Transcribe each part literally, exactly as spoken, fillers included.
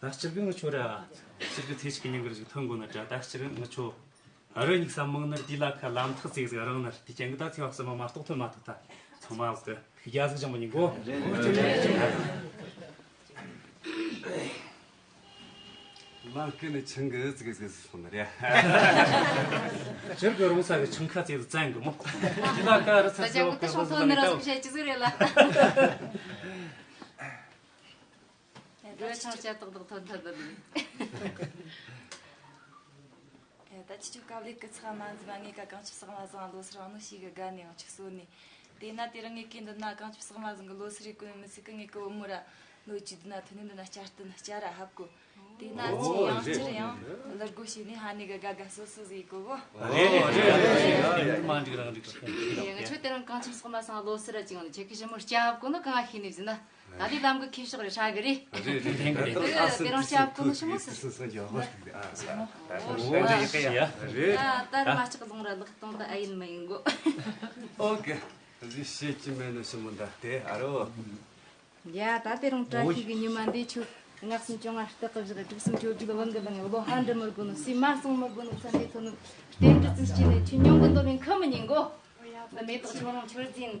ད་སྤྱིར་གི་ངི་ཆོ་ར་སྤྱིར་གི་ཚེ་གཅིག་གི་ཉིན་གི་རིགས་ཐོན་དགོ་ན་དྲ། ད་སྤྱིར་ངི་ཆོ་རི་གཉིས་སམ་མང་ནར་དེ་ལ་ཁ་ལམ་ཐག་ཟིག་ཟིག་རིང་ནར་དེ་ཅན་གི་ད་ཚེ་བ་གསུམ་མ་མ་གཏོགས་ཐོན་མ་ཐུབ། ད་ཚང་མ་ཟིག་གི་ཡ་ཟིག་ཅང་མི་ཉན་གོ། ལམ་ཀུན་ནས་ཆང་གི་ཙིག་ཙིག་སོང་ནི་རེད། སྤྱིར་གི་རོང་ས་གི་ཆང་ཁ་ཙིག་ཙང་གི་མོ། དེ་ལ་ཁ་རི་ས་ད་ཅང་གི་ད་ཤོང་ཐོ་ནི་ར་ཟིག་བཤད་ཅི་ཟིག་རེད་ལ། འགྲོ་ཆང་བྱ་ཏག་ཏག་ཐོན་ཐོན་ཐོན། ད་ཅི་ཆོ་དཀའ་ལས་ཀི་ཚག་མ་འཛིན་མ། ངས་ཀ་གངས་ཆུ་བསགས་མ་བཟང་ལོ་སར་བ་ནོ་ཞིག་གི་དགའ་ནས་ཡང་ཆུ་སོ་ནས། དེ་ན་དེ་རིང་ངས་ཀི་འདི་ན་གངས་ཆུ་བསགས་མ་བཟང་གི་ལོ་སར་རེ་ཀུན་མི་སྲིད་གི། ངས་ཀི་བུ་མོ་ར་ལོ་ཅི་འདི་ན་ཐོན་ནས་འདི་ན་བསྐྱར་བསྟན་བསྐྱར་ར་ཧབ་གོ། དེ་ན་ཅི་ཡང་སྤྱིར་ཡང་ལར་གོ་བྱས་ནས་ཧ་ནས་གི་དགའ་དགའ་སོ་སོ་ཟིག་གོ་གོ། རེད་རེད་རེད་རེད། མ་འགྲིག་རང་འགྲིག་ཡ། ང་ཆོ་དེ་རིང་གངས་ཆུ་བསགས་མ་བཟང་ལོ་སར་ར་ཅིག་ཡང་ཁྱེད་ཀི་ཞི་མོ་སྐྱ་ཧབ་གོ་ནོ་གང་ཤེས་ནས་ཟིན་ན། ད་དེ་ལམ་གི་ཁེ་ཕྱོགས་རེ་ཧྲ་གི་རེད། རེད་རེད། དེ་རིང་ཤ་བ་ཀུ་ནི་ཞི་མོ་སི། རེད། ད་ར་མ་ཅིག་ལོང་ར་ལག་སྟོང་ད་ཨ་ཡིན་མ་ཡིན་གོ། ཨོ་ཀེ། རེ་བཤད་ཀྱི་མེད་ནི་ཞི་མོ་ད་དེ་ཨ་རོ། ཡ། ད་དེ་རིང་བཀྲ་ཤིས་གི་ཉི་མ་འདི་ཆུ་ལྔ་གསུམ་བཅོ་ལྔ་སྟག་གི་བཞག་དྲུག་གསུམ་བཅོ་དྲུག་བུན་གི་ལང་ལོ་ཧ་འདྲི་མི་དགོ་ནོ། སྲིད་མ་སོང་མི་དགོ་ནོ། ཚན་དེ་ཐོན་ནོ་རྟེན་འབྲེལ་ཙམ་སྐྱེས་ནས་ཆུ་ཉུང་གི་འདོད་ལེན་ཁ་མི་ཉན་གོ། མེ་ཏོག་ཆུ་རང་ཆུར་འཛིན།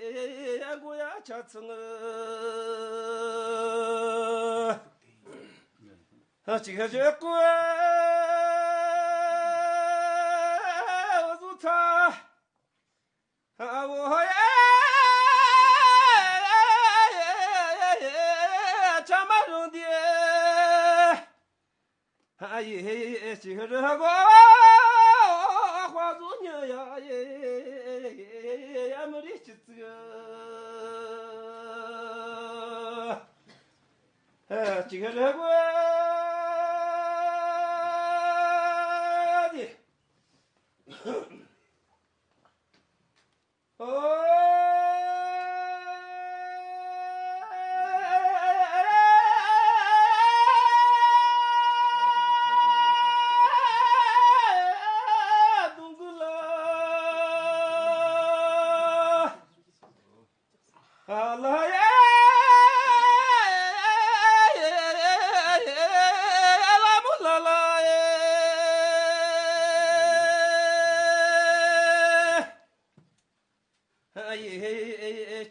ཡ་མགོ་ཡ་ཆ་ཚང་། ཧ་ཅིག་ཧ་ཅིག་གོ་ཨ་ཟུ་ཚ། ཨ་བོ་ཧ་ཡ་ཆ་མ་རུང་དེ། ཨ་ཡེ་ཧེ་ཡེ་ཅི་ཧེ་རེ་གོ་ཧ་ཟོ་ཉ་ཡ་ཡེ་ཡ་མི་རེ་ཅི་ཙི་ཨ་ཅི་ཧེ་རེ་གོ་ཨ་དེ།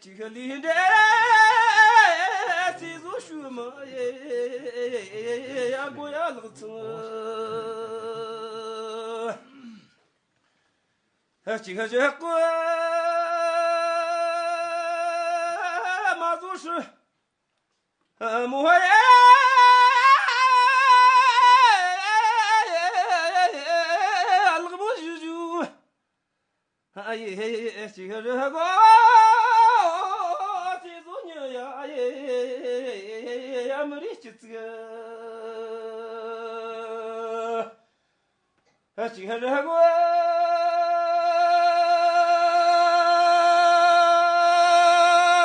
ཅིག་ལི་འདྲ་ཚེ་བཟོ་ཤུ་མ་ཡེ་ཡ་གོ་ཡ་ལག་ཚང་། ཅིག་ཞག་གོ་མ་བཟོ་ཤུ་མོ་ཡ་ལག་མོ་ཞུ་ཞུ། ཨ་ཡེ་ཧེ་ཡེ་ཅིག་རེ་གོ་ཅི་བཟོ་ཉེ་ཡ་ཨ་ཡེ་ཡ་མི་རིགས་སྤྱི་ཚིག་ཨ་ཅིག་རེ་གོ་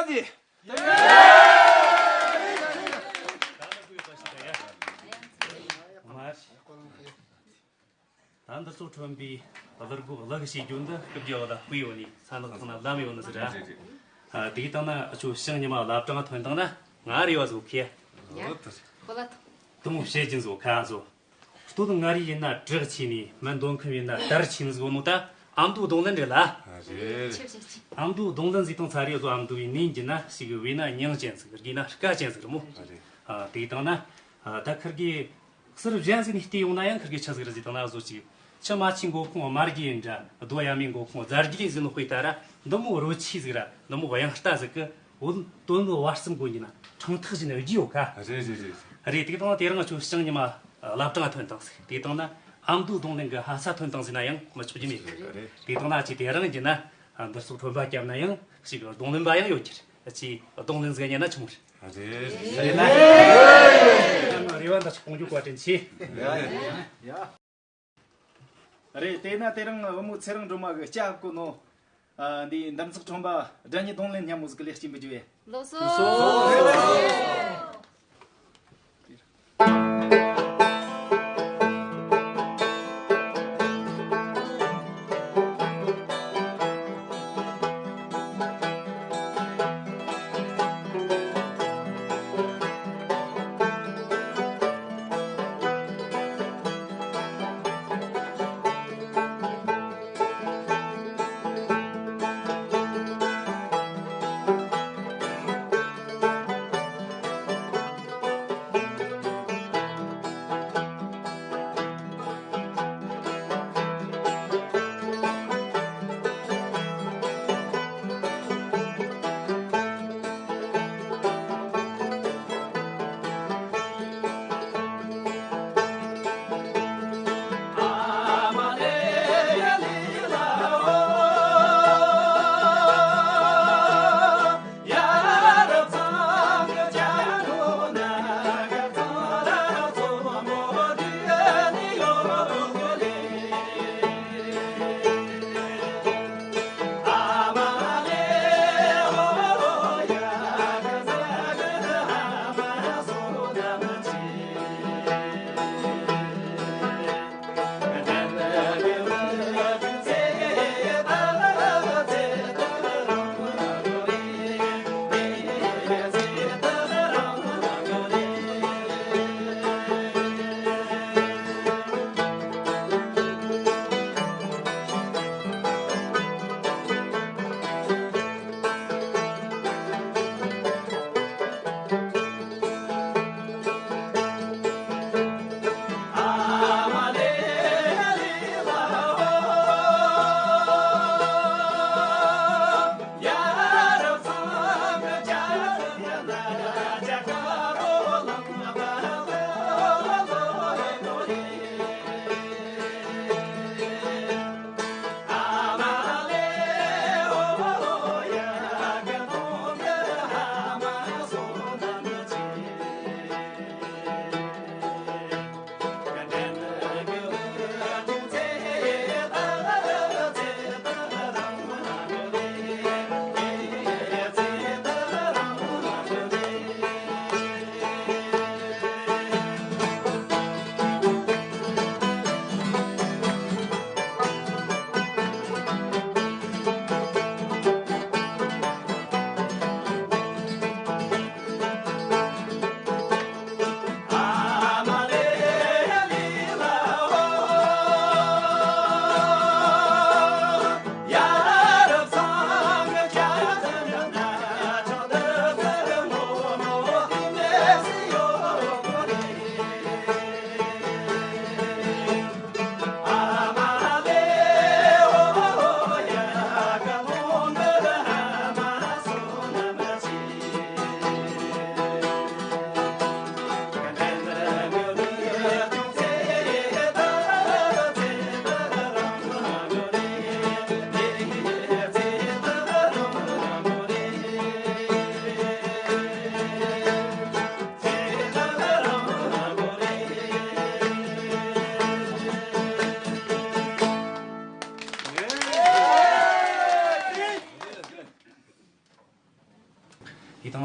དེ། ད་འདི་ཚོ་ཁྲོན་པའི་གླུ་སྒོ་གླུ་གི་བྱེད་རྒྱུ་འདི་སྐུ་རྒྱལ་བ་ལ་སྐུའི་ཡོད་ནི་ས་ནག་ཚང་ན་ལམ་ཡོད་ནི་ཟེར་ར། རེད་རེད། ཨ་དེ་གི་སྟེང་ན་ཨ་ཆོ་ཞང་ཉི་མ་བླ་བྲང་ཐོན་བཏང་ན་ང་རེ་བ་བཟོ་ཁེ། ཡ། ཁོ་ལ་ཐོ། དུ་མོ་བཤད་ཀྱིན་བཟོ་ཁ་བཟོ། སྟོད་མངའ་རིས་ཡིན་ན་བྲག་ཆེ་ནི་མི་འདོན་ཁམས་ཡིན་ན་དར་ཆེ་ནི་ཟིག་ནོ་ད་ཨ་མདོ་རྡུང་ལེན་རེད་ལ། རེད། ཆེ་ཆེ་ཆེ། ཨ་མདོ་རྡུང་ལེན་ཟིག་དང་ཚ་རེ་བཟོ་ཨ་མདོ་བའི་ནིན་གྱི་ན་ཞིག་བས་ན་མྱིང་ཅན་ཟིག་རྒྱས་ན་སྐད་ཅན་ཟིག་རེད་མོ། རེད། ཨ་དེ་གི་སྟེང་ན་ཨ་ད་ཁིར་གི་གསེར་གཞན་ཟིག་ནས་བལྟས་ཡོང་ན་ཡང་ཁིར་གི་ཆི་ཟིག་རེད་ཟེར་དང་ན་བཟོ་ཅིག་ཆུ་མ་ཆུའི་མགོ་ཁུངས་དམར་རྒྱས་ཡིན་འདྲ། རྡོ་ཡ་མའི་མགོ་ཁུངས་རྫ་རྒྱས་ཟིག་ནོ་དཔེ་ལྟ་ར་འདི་མོ་རོ་ཆེ་ཟིག་ར་འདི་མོ་དབྱངས་རྟ་ཟིག་གི་བོད་དོན་གི་བར་གསུམ་གོ་ཉིན་ན་ཕྲེང་ཐག་བཞིན་རྒྱས་ཡོད་ཁ། རེད་རེད་རེད། རེད། དེ་དང་དེ་རིང་ང་ཆོ་ཞང་ཉི་མ་བླ་བྲང་ཐོན་དང་ཟིག་དེ་དང་ན་ཨ་མདོ་རྡུང་ལེན་གི་ཕ་ས་ཐོན་དང་ཟིག་ན་ཡང་མི་ཆོག་རྒྱུ་མེད། རེད། དེ་དང་ན་ཅི་དེ་རིང་གི་ན་འདིར་སོགས་ཁྲོན་པ་སྐྱབས་ན་ཡང་ཞིག་རྡུང་ལེན་པ་ཡང་ཡོད་ཀྱི་རེད། ཅི་རྡུང་ལེན་ཟིག་ཉན་ན་ཆུང་རེད། རེད། རེ་བ་འདི་ཆོག་གོང་འཇུག་བཀའ་དྲིན་ཆེ། ཡ་ཡ། རེད། དེས་ན་དེ་རིང་བུ་མོ་ཚེ་རིང་སྒྲོལ་མ་གི་སྐྱབས་བསྐོ་ནོ། ཨ་འདི་འདམ་ཚགས་ཁྲོམ་པ་སྒྲ་སྙན་རྡུང་ལེན་སྙན་མོ་ཟིག་གི་ལེགས་སྐྱེས་འབུལ་རྒྱུ་ཡིན། ལགས་སོ། ལགས་སོ།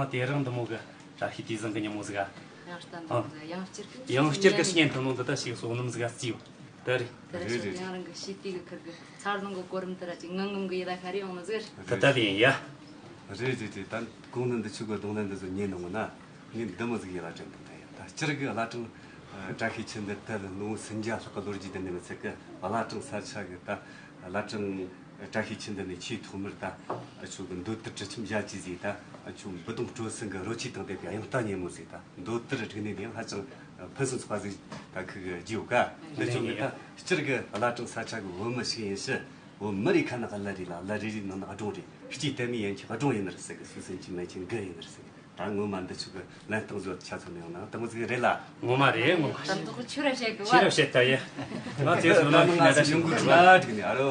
དེ་རིང་འདི་མོ་གི་བཀྲ་ཤིས་དུས་བཟང་གི་ཉིན་མོ་ཟིག་ག་ཡང་ལྟ་འདི་མོ་ཟིག་ཡང་བསྐྱར་གི་ཡང་བསྐྱར་གི་བཤད་ཐུབ་ནོ་འདི་ད་ཞིག་བསོད་ནམས་ཟིག་ག་བརྩིས་ཡོད། དེ་རེད། དེ་རེད། རེད་ཤོད། རེད། ཡང་རང་གི་ཤེས་ལྟས་གི་ཁུར་གི་འཚར་ལོངས་གི་གོ་རིམ་དེ་ར་ཅིག་ངང་ངམ་གི་ཡིད་ལ་ཤར་ཡོང་ནི་ཟིག་རེད། ད་ལྟ་ལས་ཡིན་ཡ། རེད་རེད་རེད། ད་གོང་ནས་འདི་ཆུ་གི་གདོང་ལེན་འདི་ཚོ་ཉན་ནོ་ན། ངས་འདི་མོ་ཟིག་ཡིད་ལ་དྲན་དང་ད་ཡ། ད་སྤྱིར་གི་བླ་བྲང་ཨ་བཀྲ་ཤིས་ཆུ་འདི་ད་ལོ་ངོ་སུམ་བརྒྱ་ལྷག་གི་ལོ་རྒྱུས་ལྡན་ནི་མི་ཚད་གི། བླ་བྲང་ས་ཆ་གི་ད་བླ་བྲང་བཀྲ་ཤིས་ཆུ་འདི་ནས་ཆེས་ཐོག་མར་ད་ཨ་ཆོ་གི་མདོ་དར་གྲུ་ཆེན་བཞད་ཅུ་ཟིག་ད་ཨ་ཆོ་འབུ་སྡོང་སྤྲོ་གསེང་གི་རོལ་ཆས་དང་བསྡེབས་པའི་དབྱངས་རྟ་སྙན་མོ་ཟིག་ད་མདོ་དར་རིག་གནས་འདི་ཡང་ཧ་ཅང་ཕུན་སུམ་ཚོགས་པ་ཟིག་ད་ཁུ་གི་རྒྱུ་ཡོད་ཀ། འདི་ཆོ་གི་ད་སྤྱིར་གི་བླ་བྲང་ས་ཆ་གི་བོད་མི་ཞིག་ཡིན་ཕྱིར། བོད་མི་རེ་ཁ་ནང་གླུ་རེད་ལ། གླུ་རེ་རེའི་ནང་ན་སྒྲུང་རེད། སྐྱིད་དེ་མི་ཡན་ཆད་སྒྲུང་ཡིན་ནི་རེད་ཟེར་གི། སུ་སེམས་ཀྱི་མེད་ཅིང་དགུ་ཡིན་ནི་རེད་ཟེར་གི། ད་ངོ་མ་འདི་ཆོ་གི་ལན་སྟངས་བཟོ་ཆ་ཚང་ནས་ཡོང་ན་དེ་མོ་ཟིག་རེད་ལ། ངོ་མ་རེད། ངོ་མ་རེད། དམ་ཐོག་ཆུ་ར་བཤད་གི་བ། ཆུ་ར་བཤད་ད་ཡ། ང་ཚེ་སོ་ལ་ཁྱི་ན་ད་ཞིག་ཡོང་གི་ཆུ་ལ་འགྲིག་ནས་ཨ་རོ།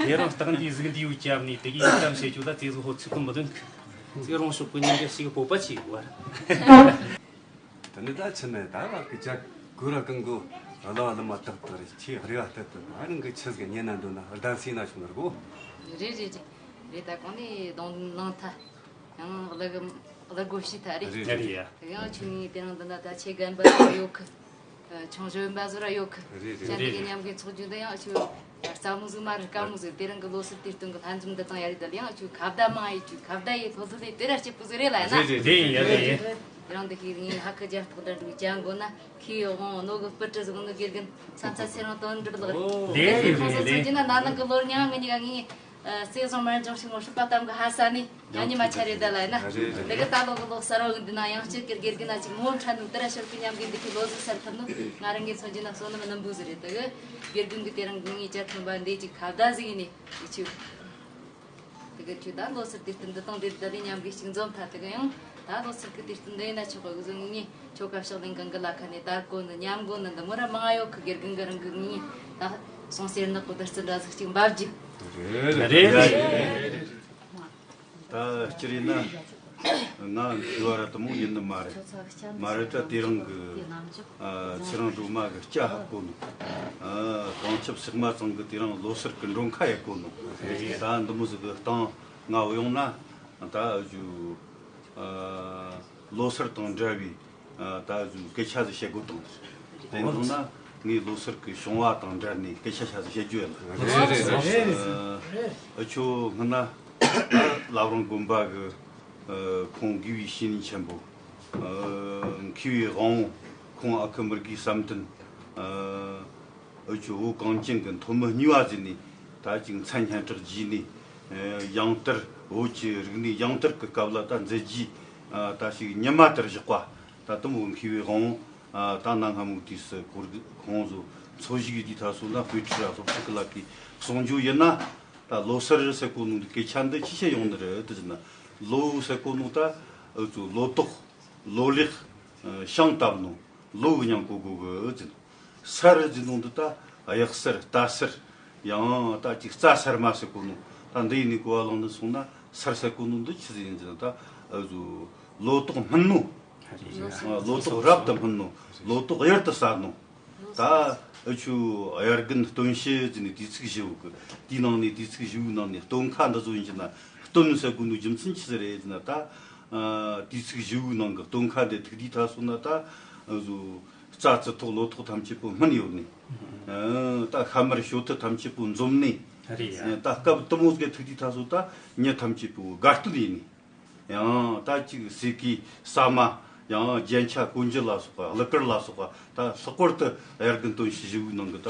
དེ་རང་སྟེང་འདི་ཟིག་འདི་ཡུ་རྒྱབ་ནས་དེ་གི་ཡིན་ཙམ་བཤད་རྒྱུ་ད་ཚེ་སོ་ཧོ་ཚིག་གོ་མི་འདུག་ཚེ་རང་ཤོག་གི་ཉིན་འདི་ཞིག་སྤོབས་པ་ཆེ་བ། དེ་ནི་ད་ཆི་མེད་ད་བ་གི་ཅག་གུ་ར་གང་གོ་བླ་བ་བླ་མ་དག་དག་རེད། ཁྱེད་རེ་བ་ལྟ་དུ་ཨ་རང་གི་ཆི་ཟིག་ཉན་ན་འདོད་ན་བདམས་སྲིད་ན་ཆུང་ནར་གོ། རེད་རེད་རེད། རེད་ད་གོང་ནས་གདོང་གནང་ཐལ། ཡང་གླུ་གི་གླུ་གོ་ཤི་ཐལ་རེད། རེད་རེད། ཡང་ཆུང་ངའི་དེ་རིང་འདི་ན་ད་ཆེ་རྒན་པ་ཡོད་གི། ཆུང་གཞོན་པ་ཟོ་ར་ཡོད་གི། རེད་རེད། ཅན་དེ་གི་མཉམ་གི་ཚོགས་རྒྱུ་འདི་ཡང་ཆུ། རྩ་མོ་ཟིག་མ་རེད་དཀའ་མོ་ཟིག་དེ་རིང་གི་ལོ་སར་དུས་སྟོན་གི་ལྷན་འཛོམས་འདི་དང་ཡ་རེད་ད། ཡང་ཆུ་ཁ་བརྡ་མང་ཡི་ཆུ་ཁ་བརྡ་ཡི་ཐོ་ཐོ་ལས་དེ་ར་སྐྱིད་པོ་ཟིག་རེད་ལ་ཡ་ན། རེད་རེད། དེ་ཡིན་ཡ་དེ་ཡིན། དེ་རིང་འདི་ཁྱེད་ངའི་ཧ་ཁི་རྒྱ་སྟག་འདྲ་འདྲ་ཅན་གོ་ན་ཁྱེད་ཡོ་ཧོང་ནོ་གི་སྤུ་གྲི་ཟིག་ནི་དགེ་རྒན་ས་མཚམས་ཚེ་རིང་དོན་འགྲུབ་ལགས་རེད། དེ་རེད་དེ་རེད། ཁྱེད་ན་ན་ནང་གི་ལོ་ཉང་ངི་ཉི་ག་ངི་ཨ་སྲས་བཟང་མར་འབྱུང་ཞིག་ངོ་ཧྲུལ་པ་གཏམ་གི་ཧ་ས་ནི། ཡང་ཉི་མ་ཆ་རེ་ད་ལ་ཡིན་ན། རེད་རེད། འདི་གི་ད་ལོ་གི་ལོ་གསར་བ་གི་འདི་ན་ཡང་སྤྱིར་གི་དགེ་རྒན་ན་ཅིག་ངོ་ཕྲན་ནུ་དེ་ར་ཤོར་གི་མཉམ་གི་འདི་གི་ལོ་ཟིག་སར་ཐུབ་ནུ་ང་རང་གི་མཚོན་རྒྱུ་ན་བསོད་ནམས་རྣམ་པོ་ཟིག་རེད། དེ་གི་དགེ་རྒན་གི་དེ་རིང་གི་ངའི་བཅར་ཐོན་པ་འདི་ཅིག་ཁ་བརྡ་ཟིག་ཡིན་ནི་ཡི་ཆུ། དེ་གི་ཆུ་ད་ལོ་གསར་དུས་སྟོན་འདི་དང་འདི་ད་ལི་མཉམ་གི་ཅིག་འཛོམས་ཐལ། དེ་གི་ཡང་ད་ལོ་གསར་གི་དུས་སྟོན་འདི་ཡིན་ན་ཆོག་གི་གི་ཟིག་ངའི་ཆོ་ག་ཕྱག་ལེན་གང་གི་ལ་ཁ་ནས་དར་གོ་ནི་ཉམས་གོ་ནི་འདི་མོ་ར་མང་ཡོད་གི། དགེ་རྒན་གི་རང་གི་ངའི་ད་སོང་སེར་ནག་གི་བདུད་རྩི་འདྲ་ཟིག་ཅིག་འབབ་རྒྱུ། རེད་རེད། ད་སྤྱིར་ཡིན་ན་ང་མཁས་པ་ར་དེ་མོ་ཡིན་ནི་མ་རེད། མ་རེད་ད་དེ་རིང་གི་ཨ་ཚེ་རིང་སྒྲོལ་མ་གི་སྐྱ་ཧ་གོ་ནོ། ཨ་གངས་ཆབ་སེག་མ་ཚང་གི་དེ་རིང་ལོ་སར་གི་མགྲོན་ཁ་ཡ་གོ་ནོ། ད་འདི་མོ་ཟིག་གི་སྟེང་ང་བུད་ཡོང་ན་ད་ཨ་ཇུ་ཨ་ལོ་སར་དང་འབྲེལ་བའི་ཨ་ད་ཨ་ཇུ་སྐད་ཆ་ཟིག་བཤད་དགོས་དང་། དེ་ཡིན་ན་ངས་ལོ་སར་གི་བྱུང་བ་དང་འབྲེལ་ནས་སྐད་ཆ་ཆ་ཟིག་བཤད་རྒྱུ་ཡིན། རེད་རེད་རེད། ཨ་ཨ་ཆོ་སྔོན་ན་ད་བླ་བྲང་དགོན་པ་གི་ཨ་ཁོང་དགེ་བའི་བཤེས་གཉེན་ཆེན་པོ་ཨ་མཁས་པའི་དབང་པོ་ཁོང་ཨ་ཁུ་མི་དགེའི་བསམ་གཏན་ཨ་ཨ་ཆོ་བོད་གངས་ཅན་གི་མཐོ་མི་གཉིས་པ་ཟེར་ནས་ད་ཅིག་མཚན་སྙན་གྲགས་རྒྱས་ནས། ཨ་ཡང་དར་བོད་ཀྱི་རིག་གནས་ཡང་དར་གི་སྐབས་ལ་ད་མཛད་རྗེས་ཨ་ད་ཞིག་ཉི་མ་ལྟར་བཞག་པ། ད་དུང་མཁས་པའི་དབང་པོ་ཨ་ད་གནའ་སྔ་མོ་དུས་སུ་ཁོར་ཁོང་ཚོ་འཚོ་བཞུགས་དུས་ད་སོ་ན་དཔེ་ཁྲིད་ར་སློབ་ཁྲིད་གི་ལ་གི་གསུང་རྒྱུ་ཡིན་ན། ད་ལོ་སར་ཟེར་གོ་ནོ་འདི་སྐད་ཆ་འདི་ཅི་བཤད་ཡོང་ནི་རེད་དེ་ཟེར་ན། ལོ་ཟེར་གོ་ནོ་ད་ཨ་ཚོ་ལོ་ཏོག་ལོ་ལེགས་ཨ་ཤིང་བཏབ་ནོ་ལོ་གི་མྱིང་གོ་དགོས་གི་ཟེར། སར་ཟེར་ནོ་འདི་ད་གཡག་སར་རྟ་སར་ཡང་ད་ཅིག་རྩྭ་སར་མ་ཟེར་གོ་ནོ། ད་འདི་ཡིན་ནི་གོ་བ་བླངས་ནས་སོང་ན་སར་ཟེར་གོ་ནོ་འདི་ཆི་ཟིག་ཡིན་ཟེར་ན། ད་ཨ་ཚོ་ལོ་ཏོག་སྨིན་ནོ། ཨ་ལོ་ཏོག་རབ་ཏུ་སྨིན་ནོ། ལོ་ཏོག་གཡུར་དུ་ཟ་ནོ། ད་ཨ་ཆོ་དབྱར་དགུན་སྟོན་དཔྱིད་ཟེར་ནས་དུས་ཚིགས་བཞི་བོ་གི་དེའི་ནང་ནས་དུས་ཚིགས་བཞི་བོའི་ནང་ནས་སྟོན་ཁ་འདི་ཚོ་ཡིན་གྱི་ན། སྟོན་ཟེར་གོ་ནོ་རྒྱུ་མཚན་ཆི་ཟིག་རེད་ཟེར་ན། ད་ཨ་དུས་ཚིགས་བཞི་བོའི་ནང་གི་སྟོན་ཁ་འདི་ཐུག་དུས་ད་སོང་ན་ད་ཨ་ཚོ་རྩྭ་རྩི་ཐོག་ལོ་ཐོག་ཐམས་ཅད་པོ་སྨིན་ཡོད་ནི། ཨ་ད་ཤ་མར་ཞོ་ཐུག་ཐམས་ཅད་པོ་འཛོམས་ནི། རེད་ཡ། ད་སྐབས་དེ་མོ་ཟིག་ཐུག་དུས་ད་སོ་ད་མྱི་ཐམས་ཅད་པོ་དགའ་སྟོན་ཡིན་ནི། ཡང་ད་ཅིག་ཟས་གོས་ཟ་མ། ཡང་རྒྱན་ཆ་གོན་རྒྱུ་ལ་སོགས་པ་གླུ་གར་ལ་སོགས་པ། ད་ལྷག་པར་དུ་དབྱར་དགུན་སྟོན་དཔྱིད་བཞི་བོའི་ནང་གི་ད་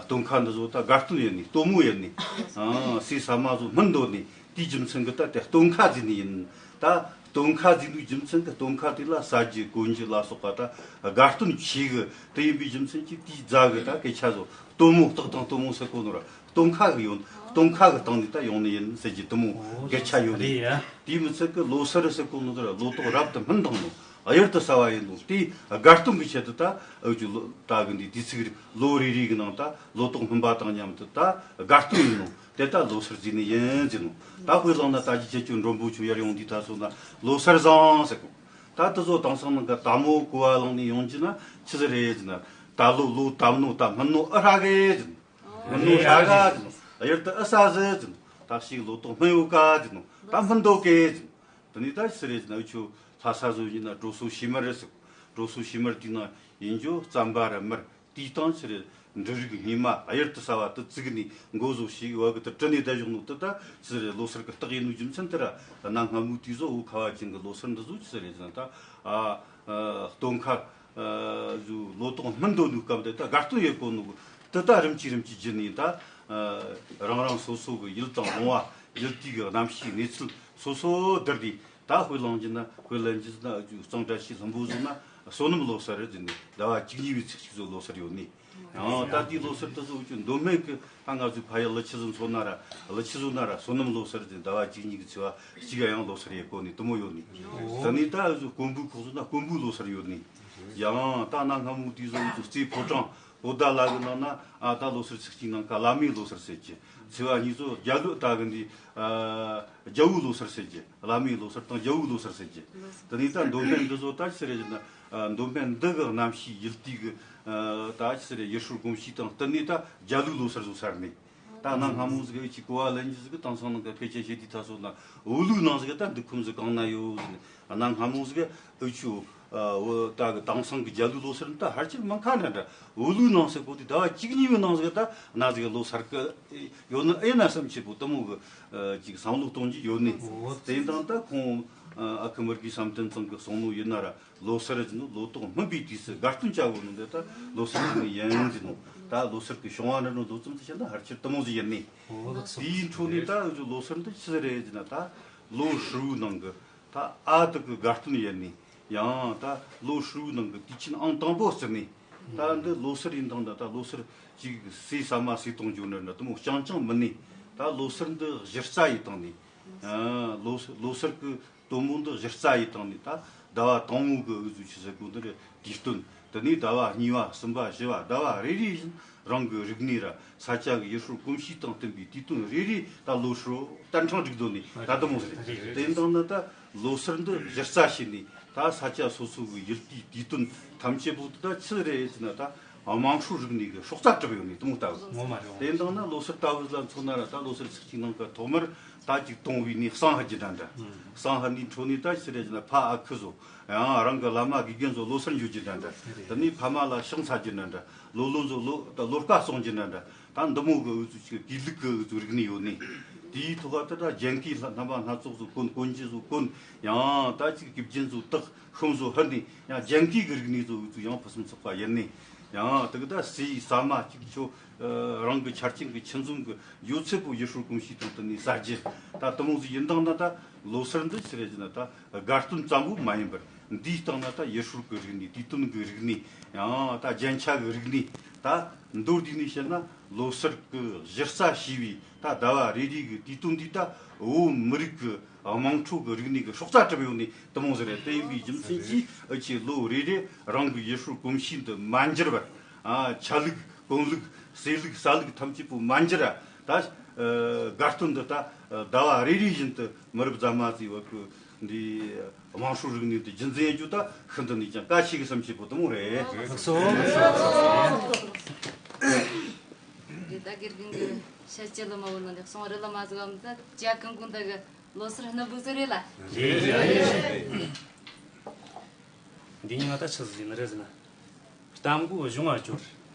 སྟོན་ཁ་འདི་ཚོ་ད་དགའ་སྟོན་ཡིན་ནི། སྟོན་མོ་ཡིན་ནི། ཨ་ཟས་ཟ་མ་ཚོ་སྨིན་འདོད་ནི། དེའི་རྒྱུ་མཚན་གི་ད་དེ་སྟོན་ཁ་ཟེར་ནི་ཡིན། ད་སྟོན་ཁ་ཟེར་ནི་རྒྱུ་མཚན་གི་སྟོན་ཁ་དེ་ལ་ཟ་རྒྱུ་གོན་རྒྱུ་ལ་སོགས་པ་ད་དགའ་སྟོན་ཆེ་གི། དེ་ཡིན་པའི་རྒྱུ་མཚན་གྱིས་དེའི་རྫ་གི་ད་སྐད་ཆ་ཚོ་སྟོན་མོ། སྟག་དང་སྟོན་མོ་ཟེར་གོ་ནོ་ར་སྟོན་ཁ་གི་ཡོད། སྟོན་ཁ་གི་སྟེང་ནས་ད་ཡོང་ནི་ཡིན་ཟེར་རྒྱུ་དེ་མོ་སྐད་ཆ་ཡོད་ནི། རེད་ཡ། དེའི་མི་ཚད་གི་ལོ་སར་ཟེར་གོ་ནོ་དེ་ར་ལོ་ཏོག་རབ་ཏུ་སྨིན་བཏང་ནོ། གཡུར་དུ་ཟ་བ་ཡིན་ནོ། དེའི་དགའ་སྟོན་གི་ཆེད་དུ་ད་ཨ་ཅུ་ལོ་ད་གི་འདི་དུས་ཚིགས་ལོ་རེ་རེ་གི་ནང་ད་ལོ་ཏོག་སྨིན་པ་དང་མཉམ་དུ་ད་དགའ་སྟོན་ཡིན་ནོ། དེ་ད་ལོ་སར་ཟེར་ནི་ཡིན་ཟེར་ནོ། ད་དཔེ་བླངས་ན་ད་ཅི་ཁྱེད་ཆོ་མགྲོན་པོ་ཆོ་ཡར་ཡོང་དུས་ད་སོ་ན་ལོ་སར་བཟང་ཟེར་གོ། ད་དེ་ཚོ་དེང་སང་ནང་གི་ད་མོ་གོ་བ་བླངས་ནས་ཡོང་རྒྱུ་ན་ཆི་ཟིག་རེད་ཟེར་ན། ད་ལོ་ལོ་ད་མོ་ད་སྨིན་ནོ་ཨ་ཧྲ་གེ་ཟེར་ནོ། སྨིན་ནོ་ཧྲ་ག་ཟེར་ནོ། གཡུར་དུ་ཨ་ཟ་ཟེར་ཟེར་ནོ། ད་ཞིག་ལོ་ཏོག་སྨིན་ཡོད་ག་ཟེར་ནོ། ད་སྨིན་འདོད་གེ་ཟེར་ནོ། དེ་ནས་ད་ཆི་རེད་ཟེར་ན་འུ་ཆོ་ལྷ་ས་བཟོ་ཡིན་ན་གྲོ་སོ་ཕྱེ་མར་རེད་ཟེར། གྲོ་སོ་ཕྱེ་མར་དེའི་ནང་ཡིན་རྒྱུ་རྩམ་པ་ར་མར་དེའི་སྟེང་ཆི་རེད། འབྲུ་རིགས་སྔོན་མ་གཡུར་དུ་ཟ་བ་དེ་བཙུགས་ནས་མགོ་བཟོ་ཞིག་བ་གི་དེ་དྲི་ནས་བསྡད་བཞག་ནོ་དེ་ད་ཆི་རེད། ལོ་སར་གི་རྟགས་ཡིན་ནོ་རྒྱུ་མཚན་དེ་ར། གནའ་སྔ་མོའི་དུས་བཟོ་བོད་ཁ་བ་ཅན་གི་ལོ་སར་འདི་བཟོ་ཆི་རེད་ཟེར་ན་ད། ཨ་ཨ་སྟོན་ཁ་ཨ་ཟོ་ལོ་ཏོག་སྨིན་འདོད་ནོའི་སྐབས་དེ་ད་དགའ་སྟོན་ཡེད་གོ་ནོ་དེ་ད་རིམ་གྱིས་རིམ་གྱིས་བརྒྱུད་ནས་ད། ཨ་རང་རང་སོ་སོ་གི་ཡུལ་དང་ལུང་བ་ཡུལ་དུས་གི་གནམ་གཤིས་གནས་ཚུལ་སོ་སོ་བསྡུར་ཏེ། ད་དཔེ་བླངས་རྒྱུ་ན། དཔེ་ལེན་རྒྱུ་ན་གཙང་བཀྲ་ཤིས་ལྷུན་པོ་བཟོ་ན་བསོད་ནམས་ལོ་སར་རེད་ཟེར་ནས་ཟླ་བ་བཅུ་གཉིས་པའི་ཚེས་གཅིག་བཟོ་ལོ་སར་ཡོད་ནི། ཡང་ད་དེའི་ལོ་སར་དེ་བཟོ་རྒྱུ་མདོ་སྨད་གི་ད་ང་ཚོའི་ཕ་ཡུལ་ཀླུ་ཆུ་བཟོ་ཚོ་ན་ར། ཀླུ་ཆུ་བཟོ་ན་ར་བསོད་ནམས་ལོ་སར་ཟེར་ཟླ་བ་བཅུ་གཉིས་གི་ཚེས་པ་གཅིག་ག་ཡང་ལོ་སར་ཡེད་གོ་ནི་དེ་མོ་ཡོད་ནི། དེ་ནས་ད་འུ་ཚོ་ཀོང་པོའི་ཁོག་བཟོ་ན་ཀོང་པོའི་ལོ་སར་ཡོད་ནི། ཡང་ད་གནའ་སྔ་མོའི་དུས་བཟོ་འུ་ཚོ་རྩེ་ཕོ་བྲང་པོ་ཏ་ལ་གི་ནང་ན། ཨ་ད་ལོ་སར་ཚེས་གཅིག་ནང་ཀ་བླ་མའི་ལོ་སར་ཟེར་གི། ཚེས་པ་གཉིས་ཚོ་རྒྱ་ལོ་ད་གི་འདི། ཨ་རྒྱལ་པོའི་ལོ་སར་ཟེར་གི། བླ་མའི་ལོ་སར་དང་རྒྱལ་པོའི་ལོ་སར་ཟེར་གི། དེ་ནས་ད་མདོ་སྨད་འདི་ཚོ་ད་ཆི་རེད་ཟེར་ན། ཨ་མདོ་སྨད་འདི་གི་གནམ་གཤིས་ཡུལ་དུས་གི། ཨ་ད་ཆི་རེད། ཡུལ་སྲོལ་གོམས་གཤིས་དང་བསྟུན་ནས་ད་རྒྱ་ལོའི་ལོ་སར་བཟོ་སར་ནས། ད་གནའ་སྔ་མོ་ཟིག་འུ་ཆོས་གོ་བ་ལེན་རྒྱུ་ཟིག་དེང་སང་ནང་གི་ཕལ་ཆེར་ཞི་བདེའི་དུས་ཚོད་ན་བོད་ལུགས་ནང་ཟིག་ད་འདུག་ཁོམ་ཟིག་གང་ན་ཡོད་ཟེར་ནས། གནའ་སྔ་མོ་ཟིག་འུ་ཆོ་ཨ་བོད་ད་གི་དེང་སང་གི་རྒྱ་ལོའི་ལོ་སར་ད་ཕལ་ཆེར་མི་ཁ་འདྲ་འདྲ། བོད་ལུགས་ནང་ཟིག་གོ་དུས་ཟླ་བ་བཅུ་གཉིས་པའི་ནང་ཟིག་ད་ན་ཟིག་ལོ་སར་གི་ཡོད་ནི་ཨེ་ན་བསམ་ཆེ་པོ་དེ་མོ་གི་ཨ་ཅིག་བསམ་བློ་གཏོང་རྒྱུ་ཡོད་ནི། དེ་དང་ད་ཁོང་ཨ་ཨ་ཁུ་མི་དགེ་བསམ་གཏན་ཚང་གིས་གསུངས་ནོ་ཡིན་ན་ར། ལོ་སར་ཟེར་ནོ་ལོ་ཏོག་སྨིན་པའི་དུས་སུ་དགའ་སྟོན་བྱ་དགོས་ནོ་འདི་ད་ལོ་སར་ཟེར་ནི་ཡིན་ཟེར་ནོ། ད་ལོ་སར་གི་བྱུང་བ་འདྲ་ནོ་ལོ་ཙམ་དུ་བཤད་ན་ཕལ་ཆེར་དེ་མོ་ཟིག་ཡིན་ནི། དེའི་འཕྲོ་ནས་ད་ལོ་སར་འདི་ཆི་ཟིག་རེད་ཟེར་ན། ད་ལོ་ཧྲིལ་བོའི་ནང་གི་ད་ཨ་དེ་གི་དགའ་སྟོན་ཡིན་ནི། ཡང་ད་ལོ་ཧྲིལ་བོའི་ནང་གི་དུས་ཆེན་ཨང་དང་པོ་བརྩི་ནི། ད་འདི་ལོ་སར་ཡིན་དང་འདྲ། ད་ལོ་སར་ཅིག་ཟས་ཟ་མ་ཟས་གཏོང་རྒྱུ་འདྲ་འདྲ་དེ་མོ་རྐྱང་རྐྱང་མིན་ནི། ད་ལོ་སར་འདི་གཞི་རྩ་ཡེད་བཏང་ནི། ཨ་ལོ་ལོ་སར་གི་དོན་མོ་འདི་གཞི་རྩ་ཡེད་བཏང་ནི། ད་ཟླ་བ་དང་པོ་གི་འུ་ཚོ་ཆི་ཟེར་གོ་འདི་རེད། དུས་སྟོན། དེ་ནས་ཟླ་བ་གཉིས་པ་གསུམ་པ་བཞི་པ་ཟླ་བ་རེ་རེ་བཞིན་རང་གི་རིག་གནས་ར་ས་ཆ་གི་ཡུལ་སྲོལ་གོམས་གཤིས་དང་བསྟུན་པའི་དུས་སྟོན་རེ་རེ་ད་ལོ་ཧྲིལ་བོ་ད་འཕྲེང་སྒྲིག་འདོད་ནི་ད་དེ་མོ་ཟིག་རེད། དེ་ཡིན་དང་ན་ད་ལོ་སར་འདི་གཞི་རྩ་བྱས་ནས་ད་ས་ཆ་སོ་སོ་གི་ཡུལ་དུས་དུས་སྟོན་ཐམས་ཅད་པོ་དེ་ད་ཆི་རེད་ཟེར་ན། ད་དམངས་སྲོལ་རིག་གནས་ཀྱི་སྲོག་རྩ་གྲུབ་ཡོད་ནི་དེ་མོ་ལྟ་བུ། ངོ་མ་རེད། དེ་དང་ན་ལོ་སར་ལྟ་བུ་ལ་མཚོན་ན་ར། ད་ལོ་སར་ཚེས་གཅིག་ནང་གི་ཐོག་མར་ད་ཅིག་དུང་བའི་ནས་བསང་ཕུད་རྒྱུ་འདྲ་འདྲ། བསང་ཕུད་ནས་འཕྲོ་ནས་ད་ཆི་རེད་ཟེར་ན། ཕ་ཨ་ཁུ་ཚོ་ཡང་རང་གི་བླ་མ་དགེ་རྒན་ཚོ་ལོ་སར་འགྱོ་རྒྱུ་འདྲ་འདྲ། དེ་ནས་ཕ་མ་ལ་ཕྱག་འཚལ་རྒྱུ་འདྲ་འདྲ། ལོ་ལོན་ཚོ་ལོ་ད་ལོ་སྐལ་སློང་རྒྱུ་འདྲ་འདྲ། ད་འདི་མོ་གི་འུ་ཚོ་ཅིག་གི་དུས་ལུགས་ཀྱི་འུ་ཚོ་རིག་གནས་ཡོད་ནི། དེའི་ཐོག་ད་ད་རྒྱན་གོས་ལ་རྣམ་པ་སྣ་ཚོགས་ཚོ་གོན། གོན་རྒྱུ་ཚོ་གོན། ཡང་ད་ཅིག་གི་རྒྱན་ཚོ་བཏགས། ཤོམ་བཟོ་ཕུད་ནས་ཡང་རྒྱན་གོས་ཀྱི་རིག་གནས་ཚོ་འུ་ཚོ་ཡང་ཕུན་སུམ་ཚོགས་པ་ཡིན་ནི། ཡང་དེ་གི་ད་ཟས་ཟ་མ་ཅིག་ཆོ་ཨ་རང་གི་ཆ་རྐྱེན་གི་ཆུད་འཛོམས་གི་ཡོད་ཚད་པོ་ཡུལ་སྲོལ་གོམས་གཤིས་དང་བསྟུན་ནས་ཟ་རྒྱུ་ད་དེ་མོ་ཟིག་ཡིན་དང་ན། ད་ལོ་སར་འདི་ཆི་རེད་ཟེར་ན། ད་དགའ་སྟོན་ཙམ་པོ་མ་ཡིན་པར་འདིའི་སྟེང་ན་ད་ཡུལ་སྲོལ་གི་རིག་གནས། དུས་སྟོན་གི་རིག་གནས། ཡང་ད་རྒྱན་ཆ་གི་རིག་གནས། ད་མདོར་བསྡུས་ནས་བཤད་ན་ལོ་སར་གི་གཞི་རྩ་བྱས་པའི་ད་ཟླ་བ་རེ་རེ་གི་དུས་སྟོན་འདི་ད་བོད་མི་རིགས་གི་དམངས་ཁྲོད་ཀྱི་རིག་གནས་ཀྱི་སྲོག་རྩ་གྲུབ་ཡོད་ནི་དེ་མོ་ཟིག་རེད། དེ་ཡིན་པའི་རྒྱུ་མཚན་གྱིས་འུ་ཆོས་ལོ་རེ་རེ་རང་གི་ཡུལ་སྲོལ་གོམས་གཤིས་འདི་མ་འགྱུར་བར། ཨ་ཆ་ལུགས་གོན་ལུགས་ཟས་ལུགས་ཟ་ལུགས་ཐམས་ཅད་པོ་མ་འགྱུར་ར། ད་ཨ་དགའ་སྟོན་འདི་ད་ཨ་ཟླ་བ་རེ་རེ་བཞིན་དུ་མི་རབས་རྗེས་མ་ཚོས་བ་གི་འདི་དམངས་སྲོལ་རིག་གནས་འདི་རྒྱུན་འཛིན་ཡེད་རྒྱུ་ད་ཤིན་ཏུ་ནས་ཀྱང་གལ་ཆེ་གི་བསམ་བྱེད་པོ་དེ་མོ་རེད། ལགས་སོ། ལགས་སོ། འདི་ད་དགེ་རྒན་གྱི་ཤ་སྐྱི་ལ་མ་བོ་ནང་ནས་གསུང་རི་ལ་མ་ཟིག་བམ། ད་ཇ་གང་གང་ད་གི་ལོ་སར་སྣ་བུག་ཟིག་རེད་ལ། རེད་རེད། འདི་ཉིན་ང་ད་ཆི་ཟིག་ཡིན་ནི་རེད་ཟེར་ན། རྟ་མགོ་གཞུང་ང་སྦྱོར།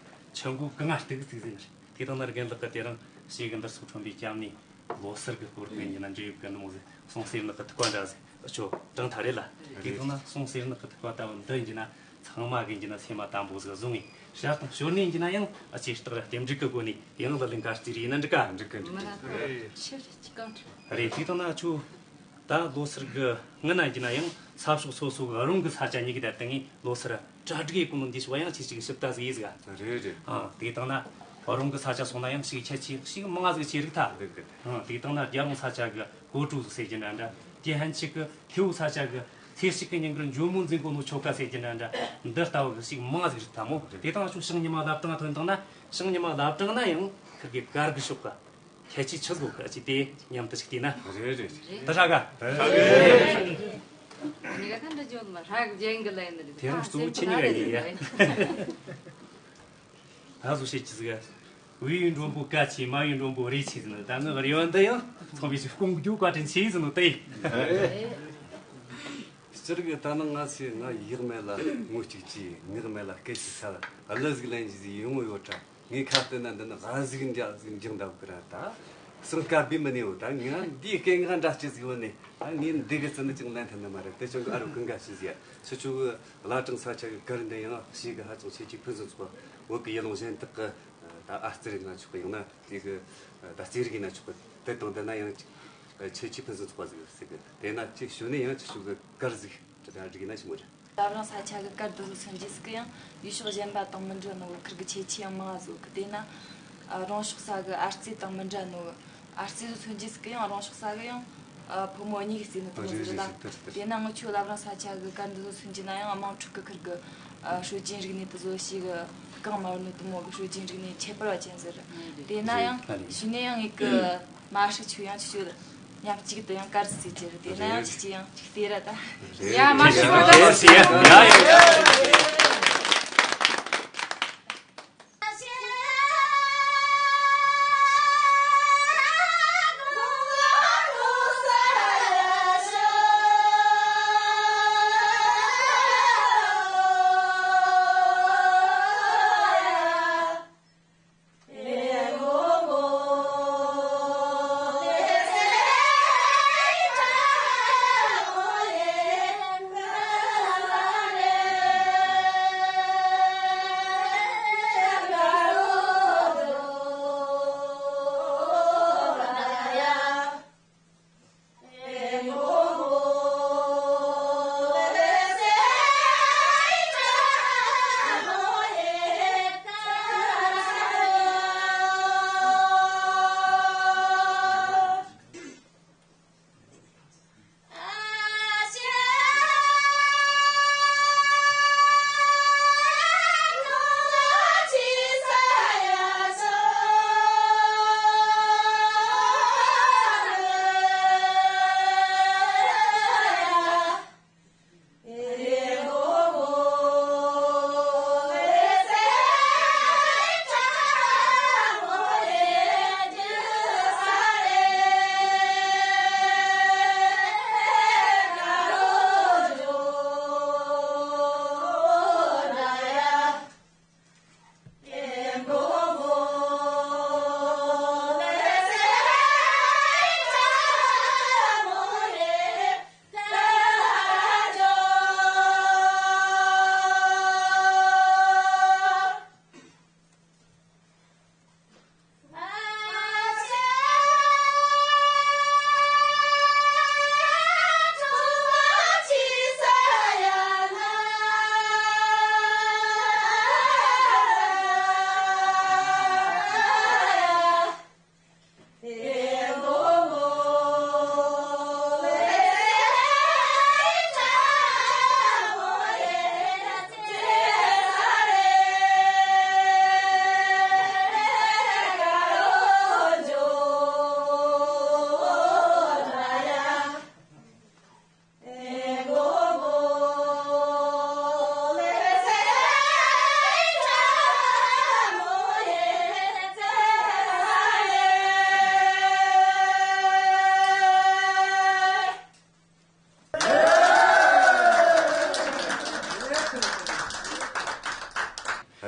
ཆུ་མགོ་གངས་ང་གཏུག་ཟིག་ཟེར་ནི་རེད། དེ་དང་ན་རྒན་ལགས་ཀྱིས་དེ་རིང་ཞེ་གི་འདིར་སོགས་ཁྲོན་པའི་སྐྱབས་གནས་ལོ་སར་གི་སྐོར་གི་ཡིན་ན་འབྲེལ་ཡོད་གི་ནི་མོ་ཟིག་གསུང་སེམས་ནག་གི་ཐུག་པ་འདྲ་ཟིག་ཨ་ཆོ་དྲང་ཐག་རེད་ལ། དེ་དང་ན་གསུང་སེམས་ནག་གི་ཐུག་པ་ལྟ་བུ་འདི་ཡིན་རྒྱུ་ན་ཚང་མ་གི་ཡིན་རྒྱུ་ན་སེམས་མ་དམ་པོ་ཟིག་བཟུང་ངས། ཞར་དང་ཞོར་ནས་ཡིན་རྒྱུ་ན་ཡང་ཨ་ཅེ་སྟག་ར་རྟེན་འབྲེལ་གི་སྒོ་ནས་ཡང་ལ་ལས་འགའ་རྩིས་རེ་ཡིན་ན་འགྲིག་ག། འགྲིག་གི་འགྲིག་གི། རེད། དེ་དང་ན་ཆོ་ད་ལོ་སར་གི་སྔ་ན་ཡིན་རྒྱུ་ན་ཡང་ས་ཕྱོགས་སོ་སོ་གི་རང་གི་ས་ཆ་ཉིད་ཀྱི་ད་ལྟ་ངས་ལོ་སར་གྲ་སྒྲིག་ཡེད་གོ་ནོ་འདི་ཞིག་བ་ཡང་ཅིག་ཅིག་ཞིབ་ལྟ་ཟིག་ཡིན་ཟིག་ག། རེད་རེད། ཨ་དེ་དང་ན་རང་གི་ས་ཆ་སོང་ན་ཡང་ཞིག་ཁྱད་ཆོས་ཞིག་མང་ང་ཟིག་ཆེ་རིགས་ཐ། རེད་རེད། ཨ་དེ་དང་ན་རྒྱལ་རོང་ས་ཆ་གི་གོ་ཀྲུ་ཟིག་ཟེར་གྱི་འདྲ་འདྲ། དེ་ཧན་ཆིག་གི་ཐེའུ་ས་ཆ་གི་ཚེས་གཅིག་གི་ཉིན་གི་ཇོ་མོ་འཛིན་གོ་ནོ་ཆོ་ག་ཟེར་གྱི་འདྲ་འདྲ། འདི་ལྟ་བུ་གི་ཞིག་མང་ང་ཟིག་རིགས་ཐ་མོ། དེ་དང་ཆོ་ཤིང་ཉི་མ་ལབ་དྲང་ཐོན་དང་ན་ཤིང་ཉི་མ་ལབ་དྲང་ན་ཡང་ཁིར་གི་གར་གི་ཤོག་ག། ཁྱད་ཆོས་ཆི་ཟིག་གི་ཨ་ཅི་དེ་མཉམ་དུ་ཞིག་བལྟས་ན། རེད་རེད། དེ་ཧྲ་ག། ཧྲ་གི། ཉི་ག་ཐ་འདྲ་ཅོ་མ་ཧྲ་གི་ཇེང་གི་ལ་ཡིན་ནི་རེད། དེ་རིང་གཙོ་བོ་ཁྱེད་གཉིས་ཀ་ཡིན་ཡ། ད་བཟོ་བྱེད་ཀྱི་ཟིག་བུ་ཡི་མགྲོན་པོ་གལ་ཆེ། མ་ཡི་མགྲོན་པོ་རེ་ཆེ་ཟེར་ནི། ད་ནི་རེ་བ་འདི་ཡང་ཚང་མས་ཀྱི་སྐོང་རྒྱུ་བཀའ་དྲིན་ཆེ་ཟེར་ནི་དེ། ཅི་རིགས་ད་ནང་ང་ཚོས་ང་ཡག་མེད་ལ་ངོ་གཅིག་གྱིས། ངག་མེད་ལ་སྐད་ཅིག་ཚ་ལ་གླུ་ཟིག་ལེན་རྒྱུ་ཟིག་ཡོང་ངོ་ཡོད་དྲ། ངས་ཁ་བལྟས་ན་འདི་ནི་ཨ་ཟིག་འཇའ་ཟིག་འཇིག་འདབ་གི་ར་ད། སང་སྐབས་བི་མི་ནི་ཡོད་ད། ང་འདིའི་སྐད་ངག་འདྲ་སྐྱེ་ཟིག་ཡོད་ནི། ཨ་ངས་འདི་གི་ཚུལ་ནི་ཅིག་ལེན་ཐུབ་ནི་མ་རེད། དེ་ཅང་གི་ཨ་རུ་ཀུན་དགའ་ཞིག་ཟིག་ཁྱེད་ཆོ་གི་བླ་བྲང་ས་ཆ་གི་གར་འདི་ཡང་ཞིག་གི་ཧ་ཅང་ཆེ་ཆེ་ཕུན་སུམ་ཚོགས་པ། བོད་ཀྱི་ཡུལ་ལུང་གཞན་དག་གི་ད་ཨ་རྩེད་རིགས་ན་ཆོག་གི། ཡང་ན་དེ་གི་ད་རྩེད་རིགས་ན་ཆོག་གི། དེ་དང་ལྡན་ན་ཡང་ཆེ་ཆེ་ཕུན་སུམ་ཚོགས་པ་ཟིག་ཟིག་གི། དེ་ན་ཅིག་ཞུ་ནི་ཡང་ཁྱེད་ཆོ་གི་གར་ཟིག་ད་སྒྲིག་ན་ཆི་མོ་རེད། བླ་བྲང་ས་ཆ་གི་གར་འདི་ཚོ་མཚོན་རྒྱུ་ཟིག་གི་ཡང་ཡུལ་ཕྱོགས་གཞན་པ་དང་མི་འདྲ་ནོ་གི། ཁིར་གི་ཁྱད་ཆོས་ཡང་མང་ང་ཟིག་གི། དེ་ན་ཨ་རོང་ཕྱོགས་ས་གི་ཨ་རྩེད་དང་མི་འདྲ་ནོ་གི། ཨ་རྩེད་ཚོ་མཚོན་རྒྱུ་ཟིག་གི་ཡང་རོང་ཕྱོགས་ས་གི་ཡང་ཨ་ཕོ་མོ་གཉིས་ཀྱིས་རྩེ་ནི་དེ་མོ་ཟིག་རེད་ད། རེད་རེད་རེད། དེ་ན་ངི་ཆོ་བླ་བྲང་ས་ཆ་གི་གར་འདི་ཚོ་མཚོན་རྒྱུ་ན་ཡང་དམངས་ཁྲོད་གི་ཁིར་གི་ཨ་སྲོལ་རྒྱུན་རིག་གནས་དེ་ཚོ་ཞིག་གི་གང་མ་རུ་ནི་དེ་མོ་གི་སྲོལ་རྒྱུན་རིག་གནས་ཁྱད་པར་བ་ཅན་ཟིག་རེད། དེ་ན་ཡང་ཞུ་ནས་ཡང་ངེད་གི་མ་ཧྲི་ཆུ་ཡང་ཆུ་ཆུ་མཉམ་གཅིག་ཏུ་ཡང་གར་ཟིག་རྩེ་རྒྱུ་རེད། དེ་ན་ཡང་ཆུ་ཆུ་ཡང་ཅིག་དེ་ར་ད། ཡ་མ་ཧྲི་པ་ད། ཡ་ཡ།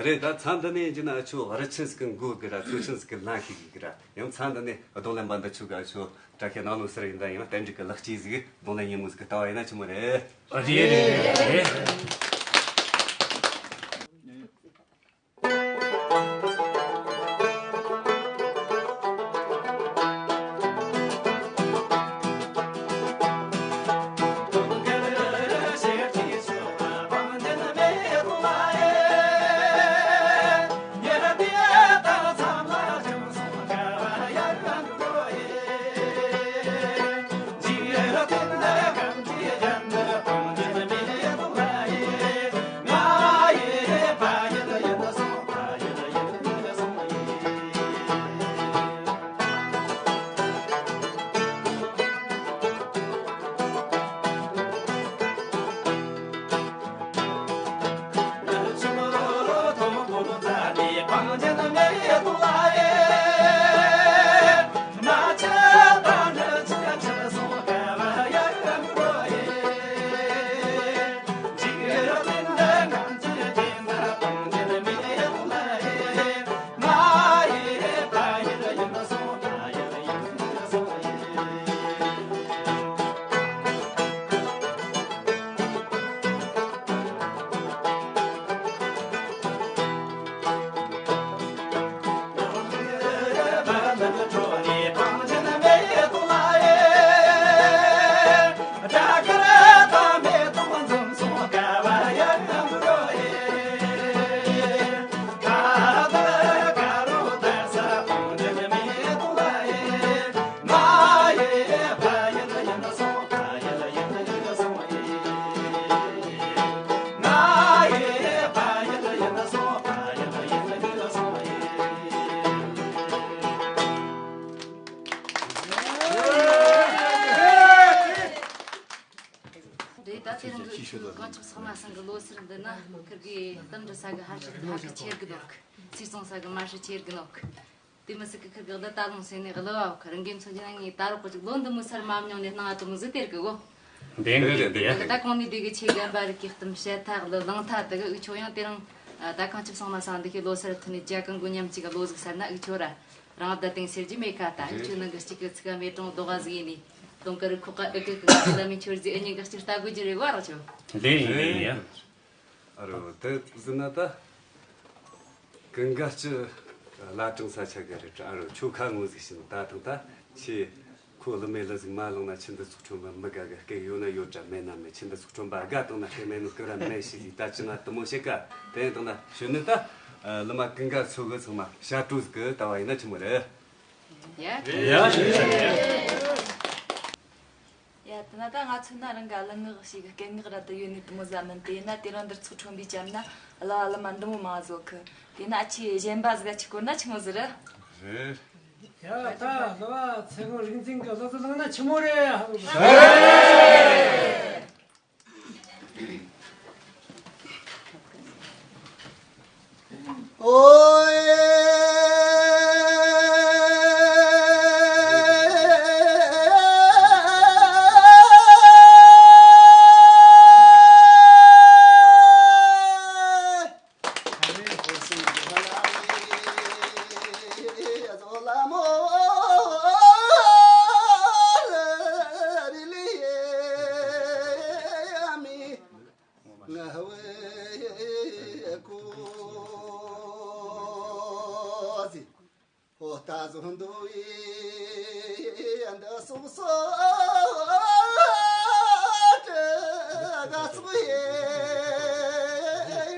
རེད། ད་མཚམས་འདི་ནས་ཡིན་རྒྱུ་ན་ཨ་ཆོ་རི་ཆེན་ཟིག་གི་མགོ་གི་ར། མཚོ་ཆེན་ཟིག་གི་ལམ་ཁ་གི་གི་ར། ཡང་མཚམས་འདི་ནས་རྡུང་ལེན་པ་འདི་ཆོ་གི་ཨ་ཆོ་བཀྲ་ཤིས་གནང་ནོ་ཟེར་ཡིན། ད་ཡང་རྟེན་འབྲེལ་གི་ལེགས་སྐྱེས་ཟིག་རྡུང་ལེན་ཉིན་མོ་ཟིག་གི་ལྟ་བ་ཡིན་ན་ཆི་མོ་རེད། རེད་རེད་རེད། ཁིར་གི་གཏམ་འདྲི་ས་གི་ཧ་ཤི་ཧ་ཤི་ཆེར་གི་ནོག། སུས་གསུང་ས་གི་མ་ཤི་ཆེར་གི་ནོག། དེ་མི་སྲིད་གི་ཁིར་གི་གླུ་ད་ལོང་སེ་ནས་གླུ་བ་ཁིར་འགེམ་ཚོ་ཅི་ན་ངས་ད་རོགས་གི་ལོ་འདི་མོ་སར་མ་མྱོང་ནས་སྣང་ང་དུ་མོ་ཟི་དེར་གི་གོ། བདེན་གི་བདེན། ད་གོང་ནས་དེ་གི་ཆེ་རྒན་པ་རིགས་ཀྱི་གཏམ་བཤད་ཐག་ལ་ལང་ཐག་དེ་གི་འུ་ཆོ་ཡང་དེ་རིང་ད་གང་ཆུབ་སོང་མ་སང་འདི་གི་ལོ་སར་ཐུ་ནས་རྒྱ་གང་གོ་མཉམ་གཅིག་གི་ལོ་ཟིག་སར་ན་འུ་ཆོ་ར་རང་བདག་དེང་སེར་གྱི་མེ་ཁ་ད་འུ་ཆོ་ནང་གི་གཅིག་གི་ཚིག་ག་མེ་ཀྲོང་རྡོ་ག་ཟིག་ཡིན་ནི་དོང་ཀ་རི་ཁོག་ག་ཨི་གི་གི་ལ་མི་ཆོར་ཟིག་ཨི་ཉིན་གི་གཅིག་ལྟ་དགོས་ཀྱི་རེད་བ་རོགས་ཆོ། བདེན་ཡིན་བདེན་ཡིན། ཨ་རོ་དེ་ཟིན་ན་ད། ཀུན་དགའ་སྤྱི་བླ་བྲང་ས་ཆ་གི་རེད། ཨ་རོ་ཁྱོད་ཁ་ངོ་ཟིག་ཤི་ནི་ད་དང་ད་ཁྱེད་ཁོ་ལི་མེ་ལི་ཟིག་མ་ལོང་ན་ཁྱི་འདི་ཚོགས་ཁྲོམ་པ་མི་དགའ་གི། སྐད་ཡོད་ན་ཡོད་དྲ་མེད་ན་མེད། ཁྱི་འདི་ཚོགས་ཁྲོམ་པ་དགའ་དང་ན་སྐད་མེད་ནི་སྐུ་ར་མེད་ཤི་ཟིག་ད་ཅི་ང་དུ་མོ་ཤེ་ཀ་དེ་དང་ན་ཤི་ནི་ད། ལི་མ་ཀུན་དགའ་ཚོ་གི་ཚང་མ་ཤ་ཀྲོ་ཟིག་གི་ལྟ་བ་ཡིན་ན་ཆི་མོ་རེད། ཡ། ཡ། ཡ། དེ་ན་ད་ང་ཚོ་ན་རང་ག་གླུ་ངག་ཞིག་གི་སྐད་ངག་ར་དུ་ཡོད་ནི་དུ་མོ་ཟ་མིན། དེ་ན་དེ་རང་འདིར་ཚོགས་ཁྲོམ་པའི་ཅམ་ན་གླུ་བ་གླུ་མ་འདི་མོ་མང་ཟོ་གི། དེ་ན་ཆེ་གཞན་པ་ཟིག་ག་ཆི་གོ་ན་ཆི་མོ་ཟིག་རེད། རེད། ཡ་ད་གླུ་བ་ཚེ་དབང་རིག་འཛིན་གི་གླུ་ཚོ་བླངས་ན་ཆི་མོ་རེད། ཨོ་ད་བཟོ་འདུག་ཡེ་འདི་སོགས་སོ་དྲི་ག་སོགས་ཡེ་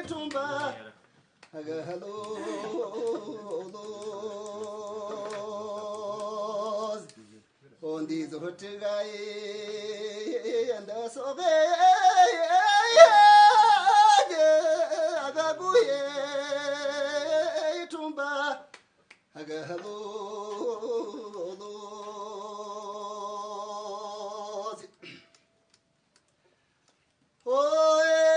ཁྲོམ་པ་ག་ལོ་ལོ། ཨོ་འདི་བཟོ་དྲི་ག་ཡེ་འདི་སོགས་ཡེ་ག་གོ་ཡེ་ཁྲོམ་པ། ཨ་ག་ལོ་ལོ་ཟི། ཨོ་ཨེ།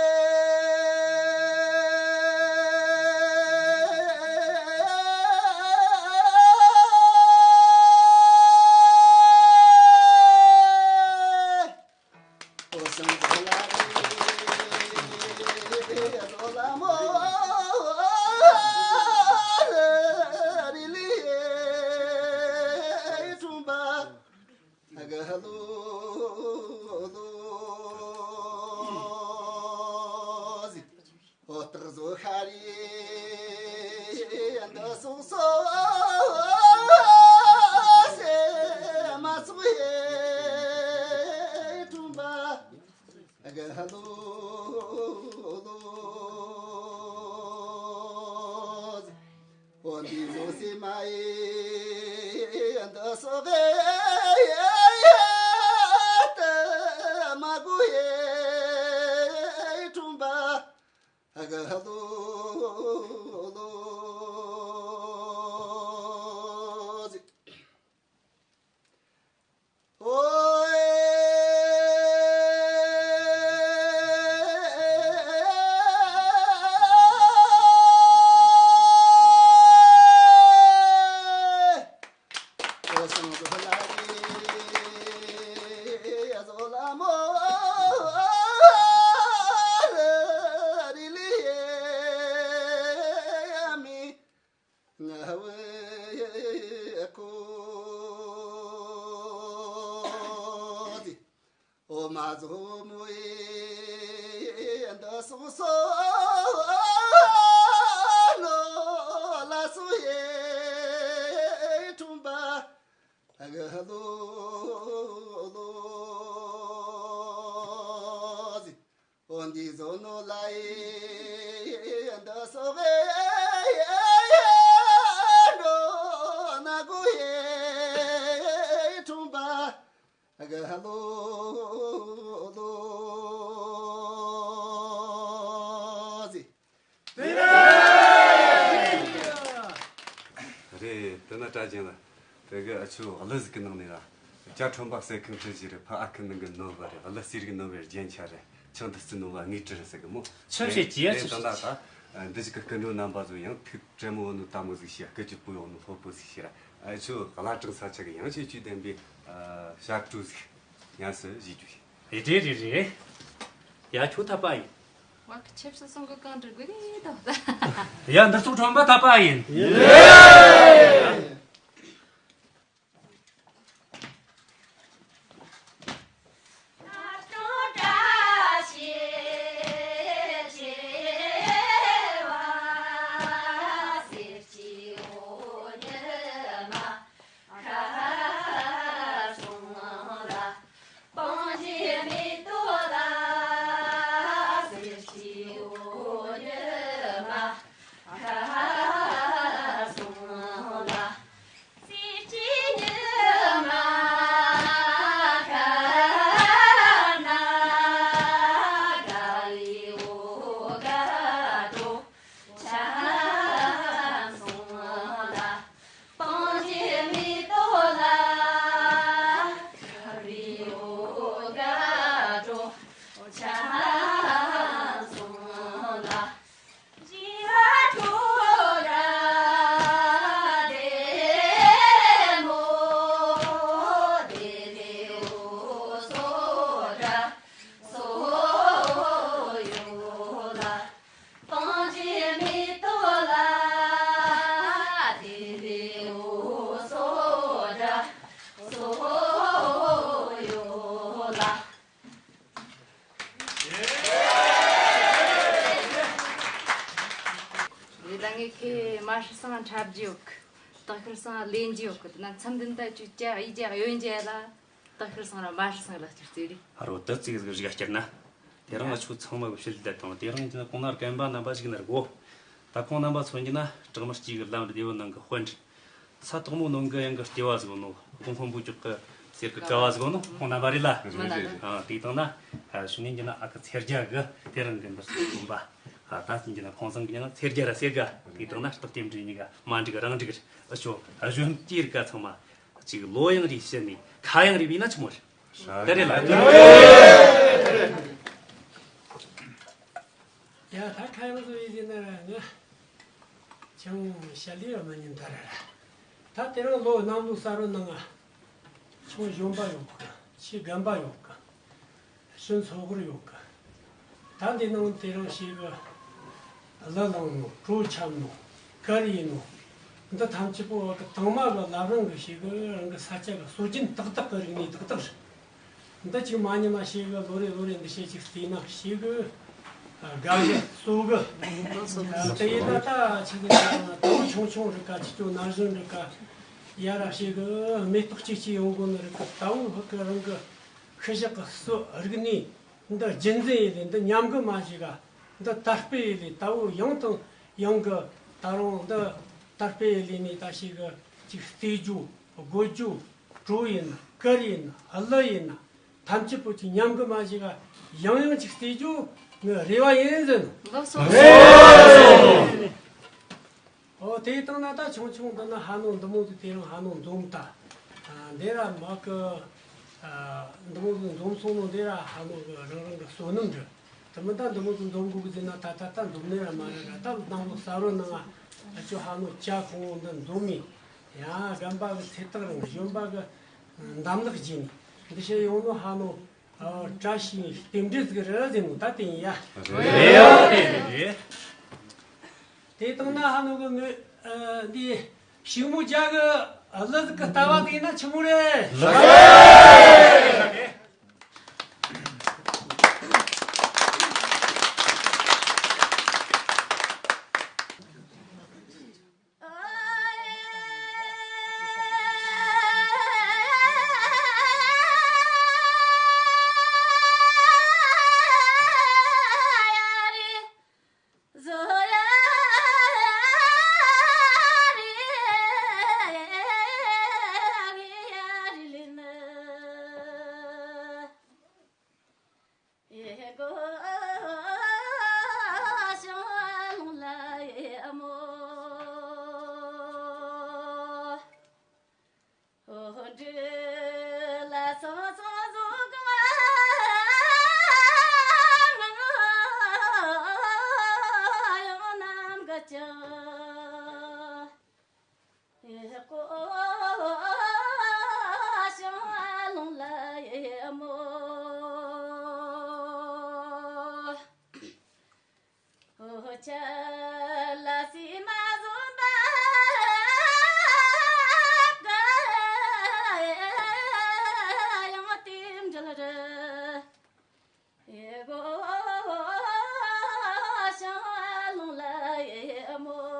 ཨོ་སྟག་བཟོ་ཤ་རི་འདི་སོགས་སོ་སེ་མ་སོགས་ཡེ་ཁྲོམ་པ་ག་ལོ་ལོ་ཟི། ཨོ་འདི་བཟོ་སེ་མ་ཡེ་འདི་སོགས་ཡེ་ཏི་མ་གོ་ཡེ་ཁྲོམ་པ། ཨ་ག་ལོ་ལོ་ཟི། ཨོ་ཨེ། ཨོ་སང་བཟོ་ལ་རི་བཟོ་ལ་མོ་རི་ལི་ཡ་མི་ང་བའི་ཀོ་ཟི། ཨོ་མ་ཟོ་མོ་ཡེ་འདི་སོགས་སོ་ལོ་ལ་སོ་ཡེ་ཁྲོམ་པ་ག་ལོ་ལོ་ཟི། ཨོ་འདི་བཟོ་ནོ་ལ་ཡེ་འདི་སོགས་ཡེ་འགྲོ་ན་གོ་ཡེ་ཁྲོམ་པ་ག་ལོ་ལོ་ཟི། རེད། དེ་ན་བཀྲ་ཅན་ལ། དེ་གི་ཨ་ཆོ་གླུ་ཟིག་གི་ནང་ནས་ར། རྒྱ་ཁྲོམ་པ་ཟེར་ཁང་ཁྲི་ཞིག་རེད། ཕ་ཨ་ཁུ་ནང་གི་ནོར་བ་རེད། གླུ་གསེར་གི་ནོར་བའི་རྒྱན་ཆ་རེད། ཆང་འདི་བརྩི་ནོ་བ་ངའི་གྲི་རེད་ཟེར་གི་མོ། ཆི་བཤད་ཀྱི་ཡ། ཆི་བཤད་ཀྱི། ད་ལྟ་འདི་ཞིག་གི་སྐུ་མགྲོན་རྣམ་པ་ཚོ་ཡང་ཐུགས་དྲན་མོ་ནོ་དམ་མོ་ཟིག་ཤི་ཡ། སྐུ་གཅིག་པུ་ཡོང་ནོ་ལྷོད་པོ་ཟིག་ཤི་ར། ཨ་ཆོ་བླ་བྲང་ས་ཆ་གི་ཡང་ཆེ་བཅུད་ལྡན་པའི་ཨ་ཞབས་བྲོ་ཟིག་ཡང་སུ་བཞེས་རྒྱུ་ཡིན། རེད་རེད་རེད། ཡ་ཁྱོད་ཐ་པ་ཡིན། བ་ཁི་ཆབ་སྲིད་སོང་གི་གང་འགྲིག་གི་རེད་དོ། ཡ་འདི་ཚོ་ཁྲོམ་པ་ཐ་པ་ཡིན། ལས་ལ་ངས་ཁེ་མ་ཧྲི་སང་འཁྲབ་རྒྱུ་ཡོད་གི། སྟག་ཤར་སང་ལེན་རྒྱུ་ཡོད་གི། དེ་ན་མཚམས་འདི་འདྲ་ཅིག་བཅའ་ཡི་བཅའ་ཡོད་འཇལ་ལ། སྟག་ཤར་སང་ར་མ་ཧྲི་སང་ལ་ཅིག་རྩེ་རེ། ཨ་རོ་དེ་ཙིག་ཟིག་རིག་བསྐྱུར་ན། དེ་རིང་ང་ཆོ་ཚང་མ་གི་ཕྱིར་བསྡད་དང་། དེ་རིང་གི་ན་གོང་ན་རྒན་པ་རྣམ་པ་ཞིག་ན་ར་གོ། ད་ཁོང་རྣམ་པ་མཚོན་གྱི་ན་བྲག་དམར་སྐྱེས་གི་ལམ་རི་བདེ་བོ་ནང་གི་དཔོན། ས་དོག་མོ་ནང་གི་གཡང་གི་ལྟེ་བ་ཟིག་ནོ། དགོན་དཔོན་པོ་ཅོག་གི་གསེར་གི་ཀ་བ་ཟིག་ནོ། ཁོང་རྣམ་པ་རེད་ལ། རེད་རེད་རེད། ཨ་དེ་དང་ན་ཨ་ཞུ་ནས་ཀྱི་ན་ཨ་ཁུ་ཚེ་རྒྱ་གི་དེ་རིང་གི་འདིར་སོང་བ། ཨ་ད་ཅིན་ཀྱི་ན་ཁོང་ཚང་གི་ན་ཚེ་རྒྱ་ར་ཟེར་ག། དེ་དང་ན་སྟག་ལྡེམ་འདྲེ་གཉིས་ཀ་མ་འགྲིག་རང་འགྲིག་རེད། ཨ་ཅོ་ཨ་གཞོན་སྐྱེས་རིགས་ཀ་ཚང་མ་ཅིག་ལོ་ཡང་རེ་བཤད་ནས་ཁ་ཡང་རེ་བས་ན་ཆི་མོ་རེད། དེ་རེད་ལ། ཡ་ད་ཁ་ཡང་བཟོ་ཡི་ཟེར་ན་ར་ང་ཅང་བཤད་ལས་ར་མ་ཉན་ད་ར་ར། ད་དེ་རིང་ལོ་གནམ་ལོ་གསར་བའི་ནང་ང་ཆུང་གཞོན་པ་ཡོད་གི། ཆེ་རྒན་པ་ཡོད་གི། གཞོན་ཚོ་གུར་ཡོད་གི། ད་འདི་ནང་དེ་རིང་ཞིག་གི་གླུ་བླངས་ནོ། བྲོ་འཁྲབ་ནོ། གར་ཡིན་ནོ། འདི་ཐམས་ཅད་པོ་བ་གི་དང་མ་གི་བླ་བྲང་གི་ཞིག་གི་རང་གི་ས་ཆ་གི་སྲོལ་རྒྱུན་ཏག་ཏག་གི་རིག་གནས་ཏག་ཏག་རེད། འདི་ཅིག་མ་ཉམས་མ་ཞིག་གི་ལོ་རེ་ལོ་རེ་འདི་ཞེ་ཅིག་བལྟས་ན་ཞིག་གི་དགའ་གི་སོ་གི། དེ་ཡིན་ན་ད་ཅིག་གི་ད་བུ་ཆུང་ཆུང་རིགས་ཀ་ཅིག་ཅོ་ན་གཞོན་རིགས་ཀ་ཡ་ར་ཞིག་གི་མེ་ཏོག་ཅིག་ཅིག་ཡོང་གོ་ནི་རིགས་ཀ་ད་བུ་ཧུ་གི་རང་གི་ཤི་བཞག་གི་སོ་རིག་གནས་འདི་རྒྱུན་འཛིན་ཡེ་ལས་འདི་ཉམས་གི་མ་ཞིག་ག། འདི་དར་སྤེལ་ཡེ་ལས་ད་བུ་ཡང་དང་ཡང་གི་ད་རུང་འདི་དར་སྤེལ་ཡེ་ལས་ནས་ད་ཞིག་གི་ཅིག་རྩེད་རྒྱུ། དགོད་རྒྱུ། བྲོ་ཡིན་ན། གར་ཡིན་ན། གླུ་ཡིན་ན། ཐམས་ཅད་པོ་ཅིག་ཉམས་གི་མ་ཞིག་ག་ཡང་ཡང་ཅིག་རྩེད་རྒྱུ་ངའི་རེ་བ་ཡིན་ཟེར་ནོ། ལགས་སོ། ཨོ་དེ་བཏང་ན་ད་ཆུང་ཆུང་འདི་ན་ཧ་ནོ་འདི་མོ་ཟིག་དེ་རིང་ཧ་ནོ་འཛོམས་ད། ཨ་འདི་ར་མ་གི་ཨ་འདི་མོ་ཟིག་འཛོམས་སོང་ནོ་འདི་ར་ཧ་ནོ་གི་རང་རང་གི་བསོད་ནམས་རེད། དེ་མིན་ད་འདི་མོ་ཟིག་འཛོམས་དགོས་གི་ཟེར་ན་ད་ད་ད་འཛོམས་ནི་ར་མ་རེད་ར། ད་ནང་ལོ་གསར་བའི་ནང་ང་ཨ་ཅོ་ཧ་ནོ་ཅ་ཁོང་འདི་འཛོམས་མི། ཡ་རྒན་པ་གི་ཚེ་ཐག་རིང་། གཞོན་པ་གི་འདམ་ལག་རྗེས་ནས་འདི་བྱས་ཡོང་ནོ་ཧ་ནོ། ཨ་བཀྲ་ཤིས་རྟེན་འབྲེལ་ཟིག་རེད་ཟེར་ནོ་ད་དེ་ཡིན་ཡ། རེད་ཡ། དེ་བཏང་ན་ཧ་ནོ་གི་ངོས་ཨ་འདི་ཕྱུག་མོ་རྒྱ་གི་གླུ་ཟིག་གི་ལྟ་བ་དེ་ན་ཆི་མོ་རེད། ཅང་། ཡེ་ཀོ་ཞང་ལུང་ལ་ཡེ་མོ། ཨོ་ཆ་ལ་སི་མ་ཟོམ་པ་ག་ཡང་ཏིམ་འདྲ་ལ་ར། ཡེ་གོ་ཞང་ལུང་ལ་ཡེ་མོ།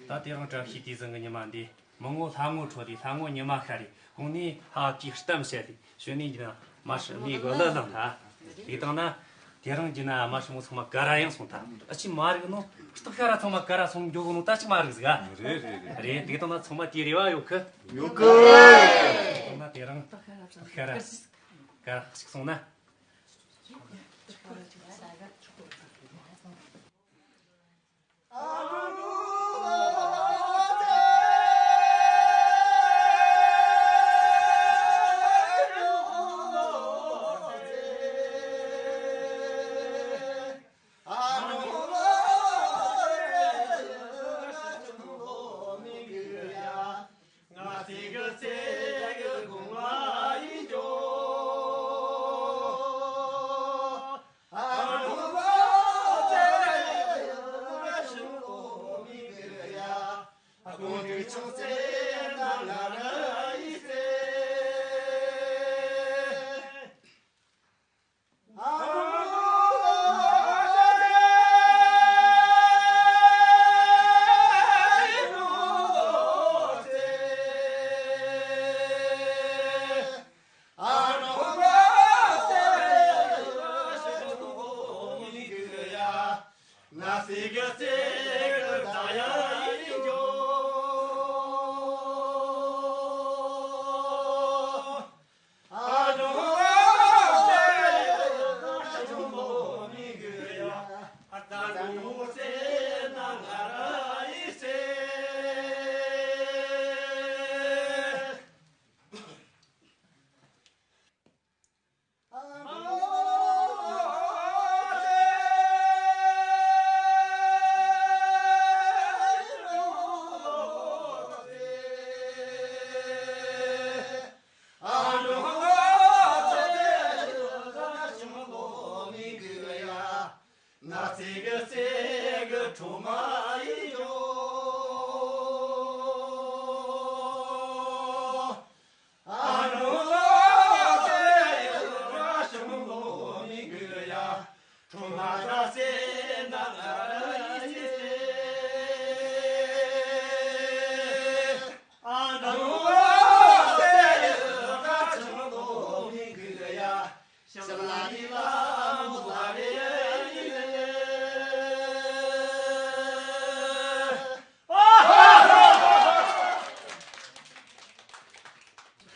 ད་དེ་རིང་བཀྲ་ཤིས་དུས་བཟང་གི་ཉི་མ་འདི། མི་ངོ་ལྷ་ངོ་འཕྲོད་དེ། ལྷ་ངོ་ཉི་མ་ཤར་རེ། གོང་ནས་ཧ་ཅིག་གཏམ་བཤད་དེ། གཞོན་ནུ་གྱི་ན་མ་ཧྲི་མི་གོ་ལ་ལང་ཐ། དེ་དང་ན་དེ་རིང་གྱི་ན་མ་ཧྲི་མོ་ཚང་མ་ག་ར་ཡང་སོང་ཐ། ཨ་ཅི་མ་རིག་ནོ། སྟག་ཤ་ར་ཚང་མ་ག་ར་སོང་འགྱོ་གོ་ནོ་ད་ཅི་མ་རིག་ཟིག་ཨ། རེད་རེད་རེད། རེད། དེ་དང་ན་ཚང་མ་དེ་རེ་བ་ཡོད་གི། ཡོད་གི། དེ་དང་ན་དེ་རིང་སྟག་ཤ་ར་ག་ར་ཞིག་སོང་ན།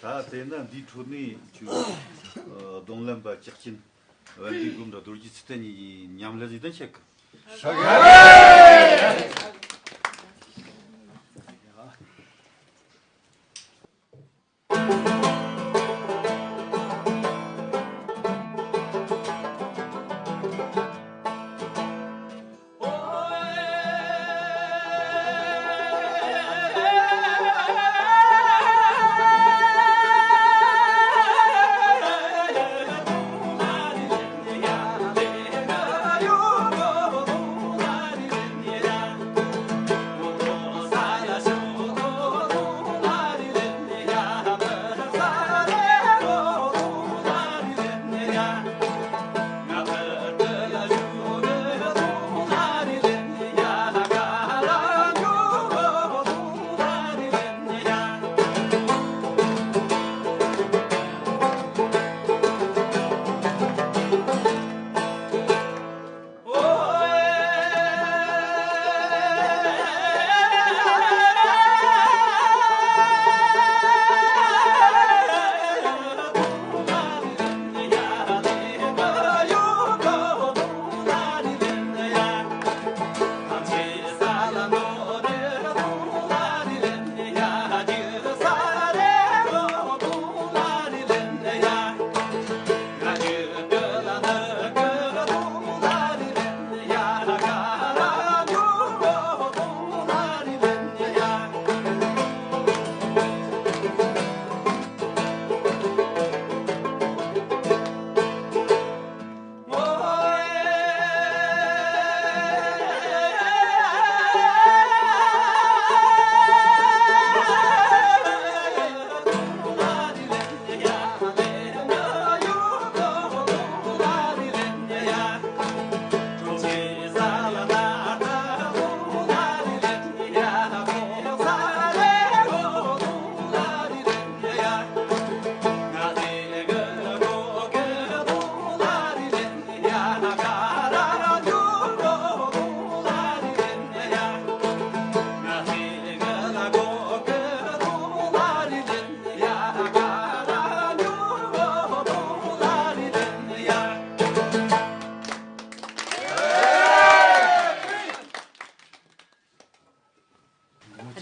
ད་དེ་ན་འདིའི་ཁྲོད་ནས་ཁྱོད་ཨ་རྡུང་ལེན་པ་ཇག་ཆེན་བན་དེ་སྒོམ་དང་རྡོ་རྗེ་ཚེ་བརྟན་གཉིས་ཀྱིས་མཉམ་ལས་ཟིག་ད་བྱེད་གི།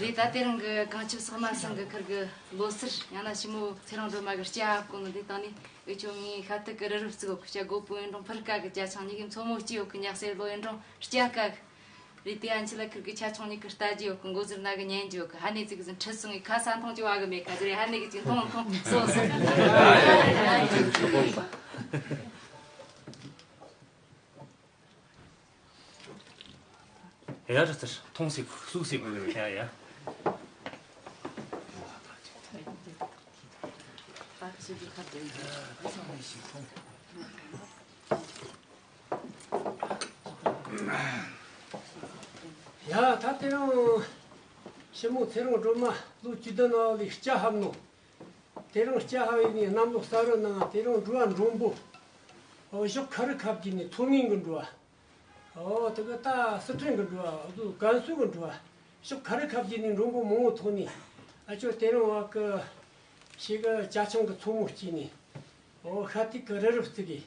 རེད། ད་དེ་རིང་གི་གངས་ཆུ་ཟག་མ་སེང་གི་ཁུར་གི་ལོ་སར། ཡང་ན་ཞི་མོ་ཚེ་རིང་སྒྲོལ་མ་གི་སྐྱ་ཧབ་གོང་གི་འདི་སྟེང་ནས་འུ་ཆོ་ངའི་ཤ་ཐུག་གི་རི་རབ་བརྩིགས་གོ་སྐྱ་སྒོ་པོ་ཡིན་རུང་ཕུར་ཀ་གི་ཇ་ཆང་གཉིས་ཀྱི་མཚོ་མོ་སྐྱེས་ཡོད་གི། ཉག་སེར་ལོ་ཡིན་རུང་སྐྱ་ཀ་གི། རེད། དེ་ཨན་ཆི་ལ་ཁུར་གི་ཆ་ཆུང་གཉིས་ཀྱི་རྟ་རྒྱུ་ཡོད་གི། མགོ་ཟུར་ན་གི་ཉན་རྒྱུ་ཡོད་གི། ཧ་ནེ་ཙིག་ཟིན་ཁྲི་སོང་གི་ཁ་ས་མཐོང་རྒྱུ་བ་གི་མེད་ཁ་ཟེར། ཧ་ནེ་གི་ཅིག་མཐོང་མཐོང་སོ་སོ། ཡ་ར་ཚར་མཐོང་སྲིད་གི། སུ་སྲིད་གི་ཡ་ཡ། ཡ། ད་དེ་རིང་ཞི་མོ་ཚེ་རིང་སྒྲོལ་མ་ལོ་བཅུ་བདུན་ནང་ལས་སྐྱ་ཧབ་ནོ། དེ་རིང་སྐྱ་ཧབ་ཡིན་ནི་གནམ་ལོ་གསར་བའི་ནང་དེ་རིང་འགྲོ་བ་མགྲོན་པོ། ཨོ་ཞོགས་ཁ་རི་ཁ་བརྒྱུད་ནས་མཚོ་སྔོན་གི་འགྲོ་བ། ཨོ་དེ་གི་ད་སི་ཁྲོན་གི་འགྲོ་བ། ཨོ་དུ་ཀན་སུའུ་གི་འགྲོ་བ། ཞོགས་ཁ་རི་ཁ་བརྒྱུད་ནས་མགྲོན་པོ་མང་བོ་ཐོན་ནས། ཨ་ཅོ་དེ་རིང་བ་གི་ཞེ་གི་ཇ་ཆང་གི་མཚོ་མོ་སྐྱེས་ནས། ཨོ་ཤ་ཐུག་གི་རི་རབ་བརྩིགས་གི།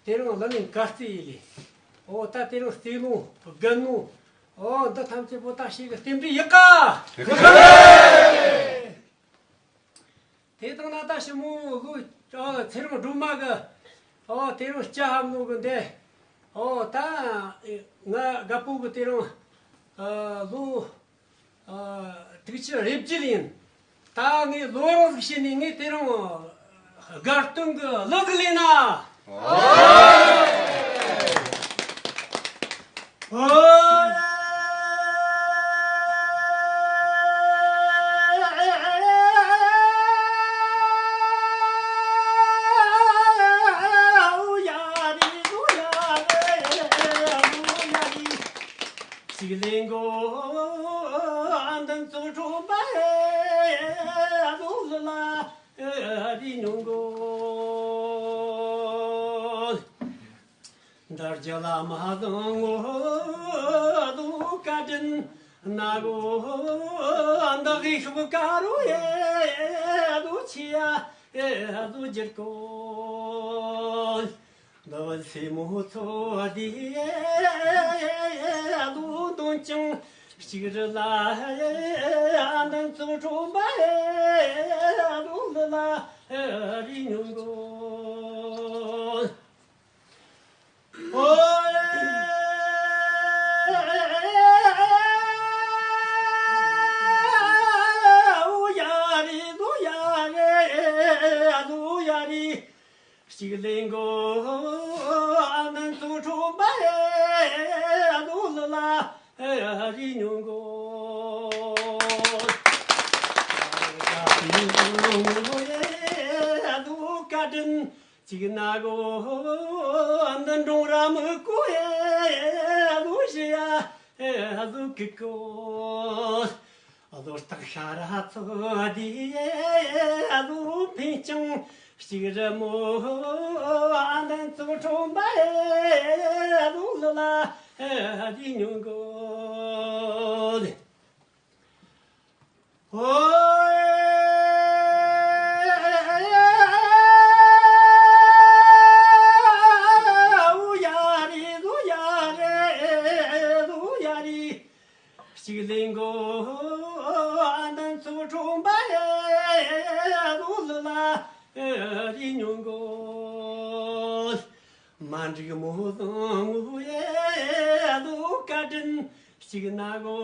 དེ་རིང་ལ་ལིང་ག་རྩི་ཡི་ལེ། ཨོ་ད་དེ་རིང་རྩེ་ལུང་རྒན་ནོ། ཨོ་འདི་ཐམས་ཅད་པོ་ད་ཞེ་གི་རྟེན་འབྲེལ་ཡག་ག། དེ་དང་ན་ད་ཞི་མོ་ལོ། ཨོ་ཚེ་རིང་སྒྲོལ་མ་གི། ཨོ་དེ་རིང་སྐྱ་ཧབ་ནོ་གི་འདི། ཨོ་ད་ང་རྒད་པོ་གི་དེ་རིང་ཨ་ལོ། ཨ། དུས་ཆེན་རེ་བརྒྱད་ཡིན། ད་ངས་ལོ་རང་ཟིག་བྱས་ནས་ངས་དེ་རིང་དགའ་སྟོན་གི་གླུ་གི་ལེན་ན། ཅིག་ལེན་གོ། འདི་ཚོ་ཁྲོམ་པ་ལོ་ལ་རི་ཉུང་གོ། འདར་རྒྱ་ལ་མ་བཟང་ངོ་ལོ་བཀའ་དྲིན། ན་གོ་འདི་གི་ཤུག་ཀ་རུ་ཡེ་རུ་ཆི་ཡ་རུ་འགྱུར་གོ། འདི་བ་སེ་མོ་ཚོ་འདི་རུ་འདོན་ཅིང་གཅིག་རུ་ལ་འདི་ཚོ་ཁྲོམ་པ་རུ་ལ་རི་ཉུང་གོ། གཅིག་ན་གོ་འདི་འབྲོང་ར་མི་གོ་ཡེ་ལུ་ཞི་ཡ་ལུ་ཀི་གོ། ལོ་སྟག་ཤ་ར་ཚོ་འདི་ཡེ་ལུ་ཕིན་ཅང་གཅིག་རི་མོ་འདི་ཚོ་ཁྲོམ་པ་ཡེ་ལུ་ལ་འདི་ཉུང་གོ། ཧོ། ཨུ་ཡ་རི་ལུ་ཡ་རེ་ལུ་ཡ་རི། གཅིག་ལེན་གོ་ཨ་ནན་ཚོ་ཁྲོམ་པ་ཡེ་ལུ་ལ་རི་ཉུང་གོ། མ་འགྲིག་མོ་ལོ་ངོ་ཡེ་ལོ་བཀའ་དྲིན་གཅིག་ན་གོ།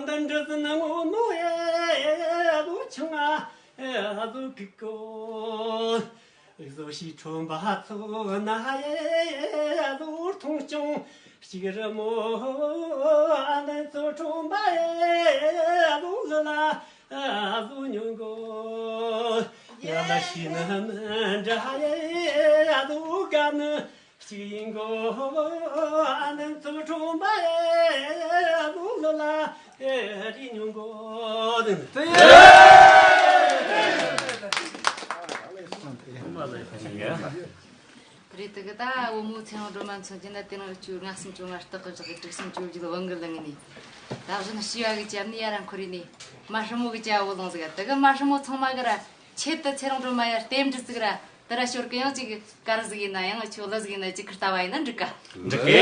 འདི་འདྲ་ཟིན་ངོ་ནོ་ཡེ་ལོ་ཆང་ཨ་ལོ་གི་གོ། ལོ་ཤི་ཁྲོམ་པ་ཚོ་ན་ཡེ་ལོ་ཐོང་ཅུང་གཅིག་རི་མོ་ཨ་ནན་ཚོ་ཁྲོམ་པ་ཡེ་ལོ་ལ་ལ་ལོ་ཉུང་གོ། ཡ་ལ་ཤི་ན་མི་འདྲ་ཡེ་ལོ་ག་ནི་གཅིག་ཡིན་གོ། ཨ་ནན་ཚོ་ཁྲོམ་པ་ཡེ་ལོ་ལ་ལ་རི་ཉུང་གོ། དེ་ཡེ། རེད། དེ་གི་ད་བུ་མོ་ཚེ་རིང་སྒྲོལ་མ་མཚོན་གྱི་ན་དེ་རིང་ལོ་བཅུ་ང་གསུམ་བཅོ་ལྔ་སྟག་གི་བཞག་གི་དྲུག་གསུམ་བཅོ་བརྒྱད་བང་གི་ལ་ངེས་ནས། ད་གཞོན་ཤི་བ་གི་ཅམ་ནི་ཡ་ར་འཁོར་ནི། མ་ཧྲི་མོ་གི་ཅ་བོ་ལོང་ཟིག་དེ་གི་མ་ཧྲི་མོ་ཚང་མ་གི་ར་ཆེད་དུ་ཚེ་རིང་སྒྲོལ་མ་ཡ་རྟེན་འབྲེལ་ཟིག་ར་དེ་ར་ཞོར་གི་ཡང་ཅིག་གར་ཟིག་ཡིན་ན་ཡང་ཆོ་ལ་ཟིག་ཡིན་ན་ཅིག་ཁུར་ལྟ་བ་ཡིན་ན་འགྲིག་ག། འགྲིག་གི།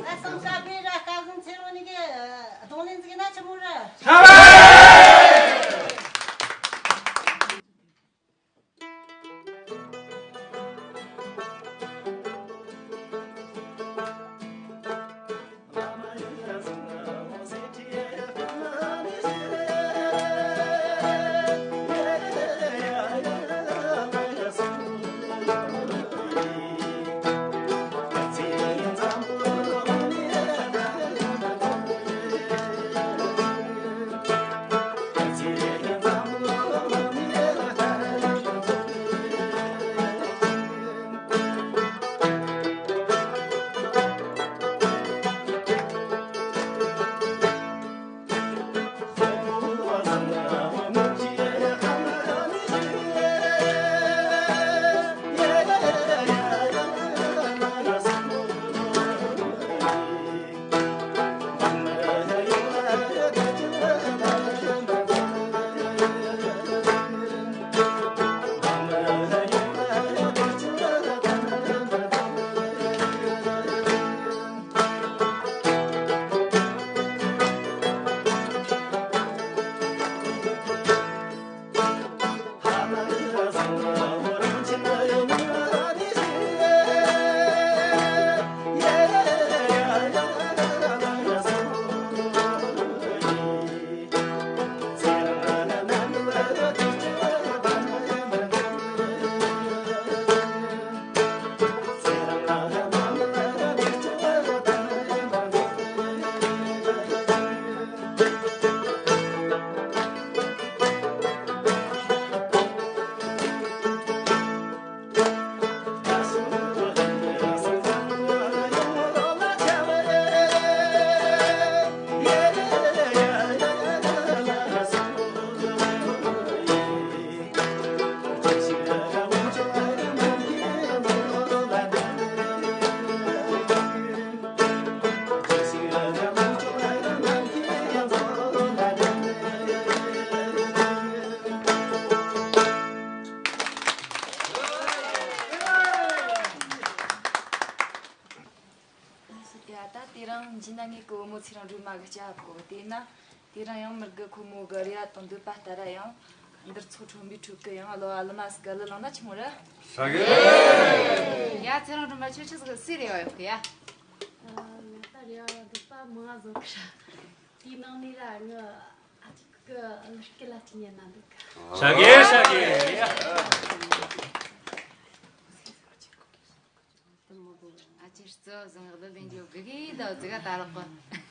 ད་སང་ས་པའི་ར་སྐལ་བཟང་ཚེ་རིང་གཉིས་ཀྱི་གདོང་ལེན་ཟིག་ན་ཆི་མོ་རེད། ངས་ཀོ་མོ་ཚེ་རིང་སྒྲོལ་མ་གི་སྐྱ་བབ་གོ། དེས་ན་དེ་རིང་ཡང་མི་དགེ་ཁོ་མོ་གི་རེ་བ་དང་འདོད་པ་ལྟར་ཡང་འདིར་ཚོགས་ཁྲོམ་པའི་ཁྲོད་ཀྱི་ཡང་གླུ་བ་གླུ་མ་ཟིག་གི་གླུ་བླངས་ན་ཆི་མོ་རེད། ཧྲ་གི། ཡ། ཚེ་རིང་སྒྲོལ་མ་ཁྱོད་ཆི་ཟིག་གི་སུའི་རེ་བ་ཡོད་གི་ཡ། ཨ། ང་ད་རེ་བ་འདོད་པ་མང་ང་ཟིག་ཡོད་གི་ར། དེའི་ནང་ནས་ར་ངི་ཨ་ཅག་གི་གླུ་སྐད་ལ་ཅིག་ཉན་ན་འདོད་གི། ཧྲ་གི། ཧྲ་གི། ཨ་ཅེ་རྩི་བཟང་གླུ་ལེན་རྒྱུ་དགའ་གི་འདུག་ཟིག་ག་ད་རག་གི།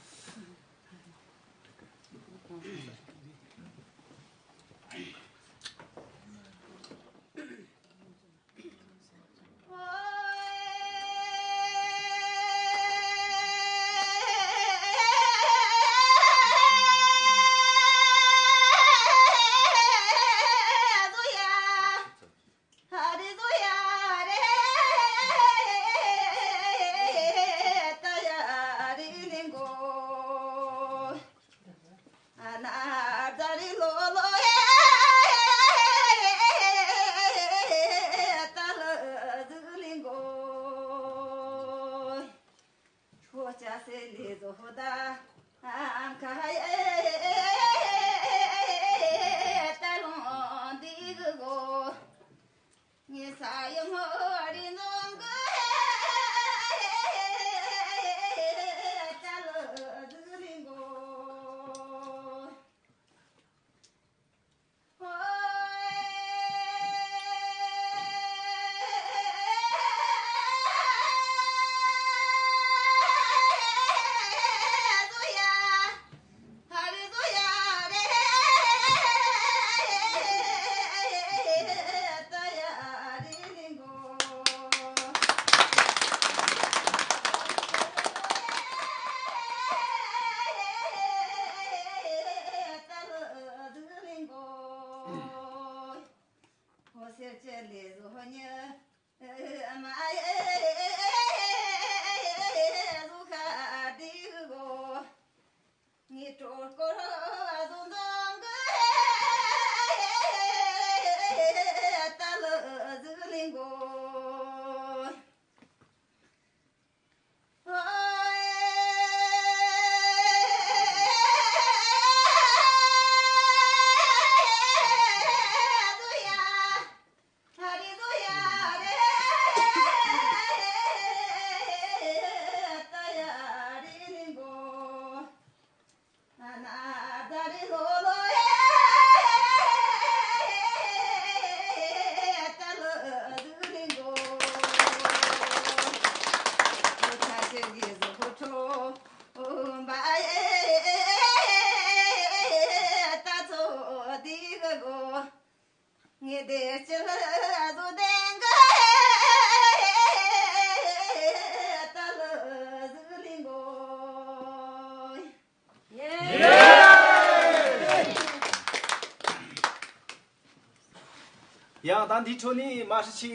ཡང་ད་འདིའི་ཁྲོད་ནས་མ་ཧྲི་ཆི་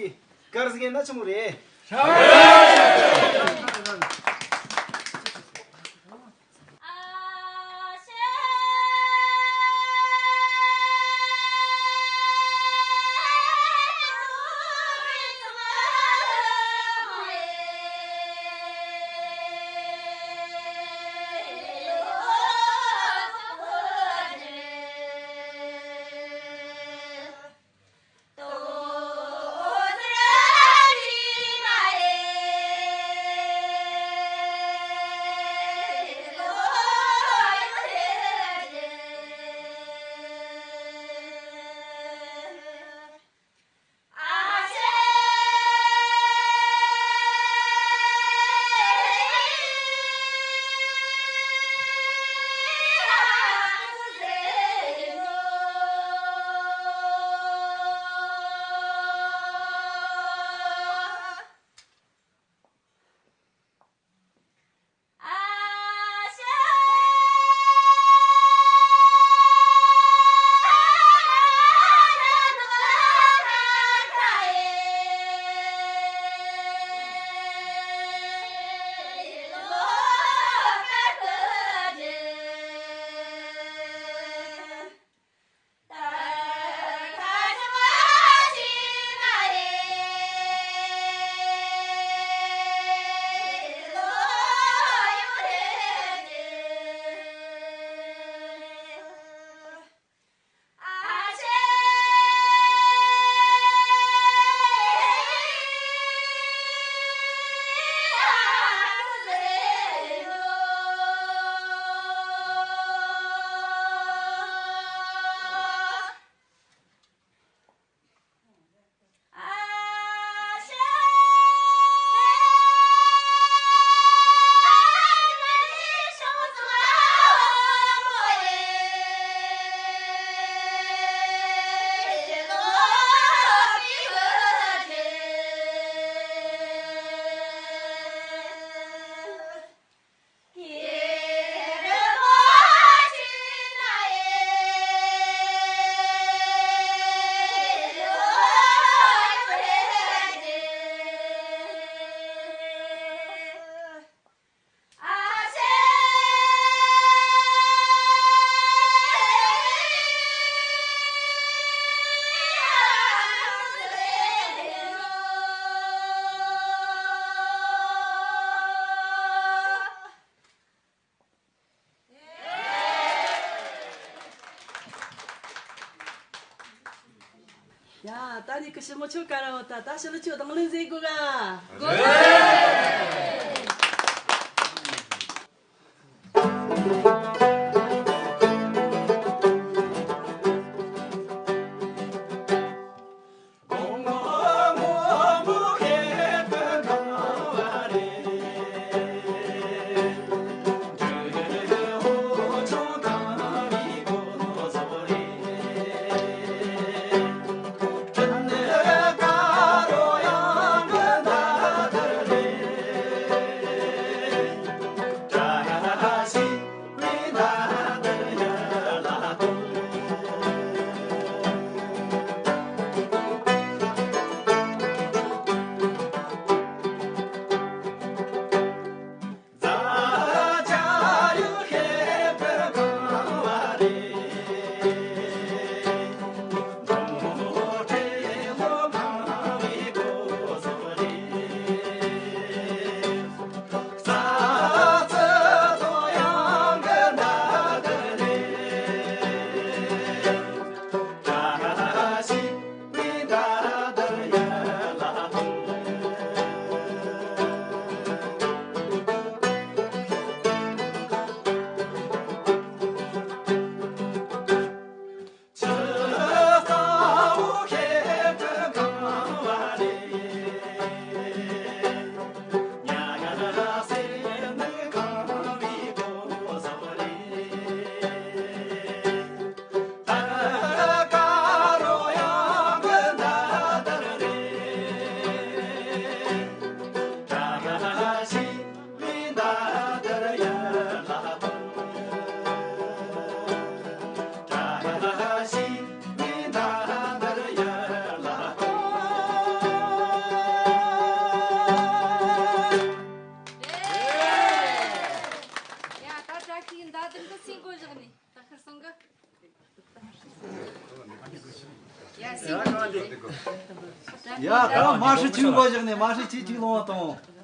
གར་ཟིག་ཡིན་ན་ཆི་མོ་རེད། ཡ། ད་ནི་ཀི་ཞི་མོ་ཆོ་ཀ་ར་འོ་ད་ད་ཞི་ལི་ཆོ་དང་ལེན་ཟེར་གོ་ག། ཡ། ད་ད་ཁི་མདའ་དེ་འདི་སིང་གོ་བཞག་ནི་ད་ཁར་སོང་གི། ཡ། སིང་གོ་བཞག་ནི། ཡ། ད་མ་ཧྲི་ཆིང་གོ་བཞག་ནི་མ་ཧྲི་ཆི་ཆིང་ལོང་བ་དང་།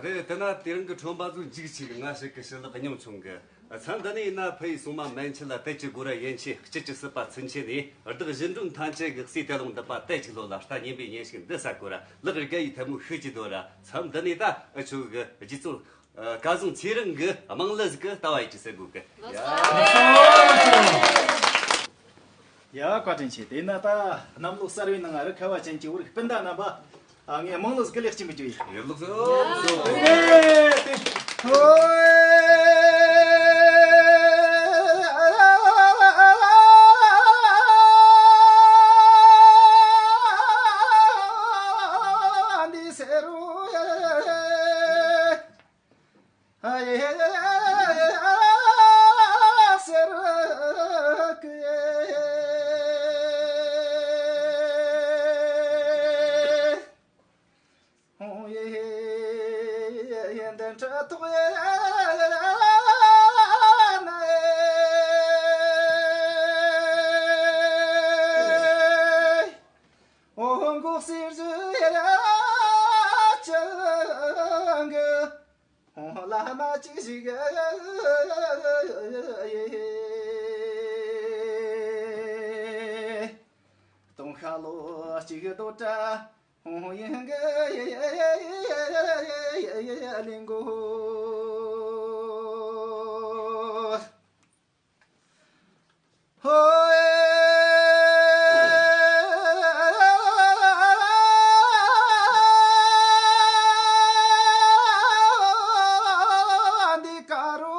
རེད། དེ་ན་དེ་རིང་གི་ཁྲོམ་པ་ཚོ་འཇིགས་ཆེ་གི། ང་ཞིག་གི་ཞི་ལི་སྙིང་ཆུང་གི། མཚམས་འདི་ནས་ཡིན་ན་ཕ་ཡི་སྲུང་མ་མན་ཆད་ལ་དད་ཀྱི་སྒོ་ར་ཡན་ཆད། སྐྱིད་ཀྱི་སྲིད་པ་ཚུན་ཆད་ནས། བདག་གཞན་དོན་ཐམས་ཅད་ཀྱི་སྲས་དེ་ལུང་འདི་པ་དད་ཅིག་ལོ་ལ། ལྟ་ཉན་པའི་ཉན་ཞིག་འདི་ས་གོ་ར། ལག་རྒྱ་ཡི་ཐལ་མོ་ཤོད་ཀྱི་དོ་ར། མཚམས་འདི་ནས་ད་ཨ་ཆོ་གི་རྗེ་བཙུན་ཨ་སྐལ་བཟང་ཚེ་རིང་གི་དམངས་གླུ་ཟིག་གི་ལྟ་བ་ཡིན་གྱི་ཟེར་གོ་གི། ཡ། ཡ། བཀའ་དྲིན་ཆེ། དེས་ན་ད་གནམ་ལོ་གསར་བའི་ནང་རི་ཁ་བ་ཅན་གྱི་བོད་རིགས་སྤུན་ཟླ་རྣམ་པ། ཨ། ངས་དམངས་གླུ་ཟིག་གི་ལེགས་སྐྱེས་འབུལ་རྒྱུ་ཡིན། ཡ། ལགས་སོ། ཨེ། དེ། ཧོ། འདི་ཟེར་རོ། ཨ་ཡེ་ཟེར་གི། ཧོ་ཡེ་ཡེ་འདི་འཕྲི་ཐོག་ཡེ་ན་ཡེ། ཨོ་འགོག་སེར་བཞི་ཡེ་ཅང་གི། ཨོ་བླ་མ་གཅིག་ཞིག་ཡེ། སྟོང་ཤ་ལོ་གཅིག་དོ་ཏྲ། ཧོང་ཡིན་གི་ལིང་གོ། ཧོ། འདི་ཀ་རུ།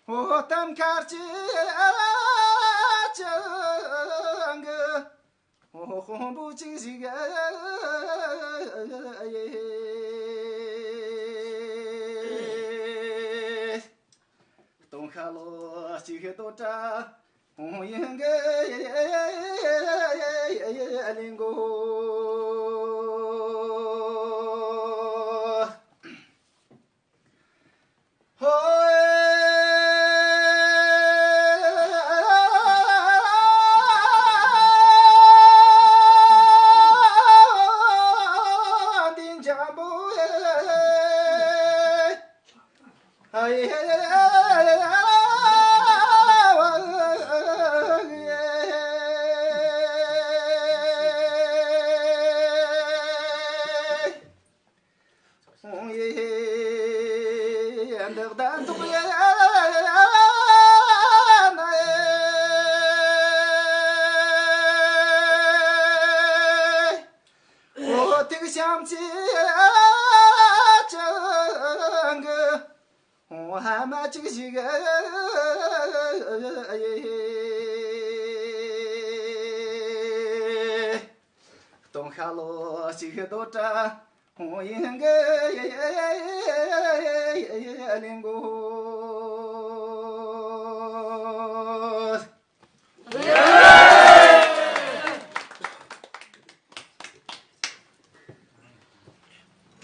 ཨོ་གཏམ་ཁ་ཅིག་ཅང་གི། ཨོ་དཔོན་པོ་གཅིག་ཞིག་ཡེ། སྟོང་ཤ་ལོ་གཅིག་དོ་ཏྲ། ཨོ་ཡིན་གི་ལིང་གོ། ཧོ། འདི་འཇམ་པོ། ཨ་ཡེ། འདི་གདན་ཐོག་ཡེ་ན་ཡེ། ཨོ་ཏིག་ཤམ་ཅི་ཅང་གི། ཨོ་ཧ་མ་ཅིག་ཞིག་ཡེ། སྟོང་ཤ་ལོ་གཅིག་དོ་ཏྲ། ཧོང་ཡིན་གི་ལིང་གོ།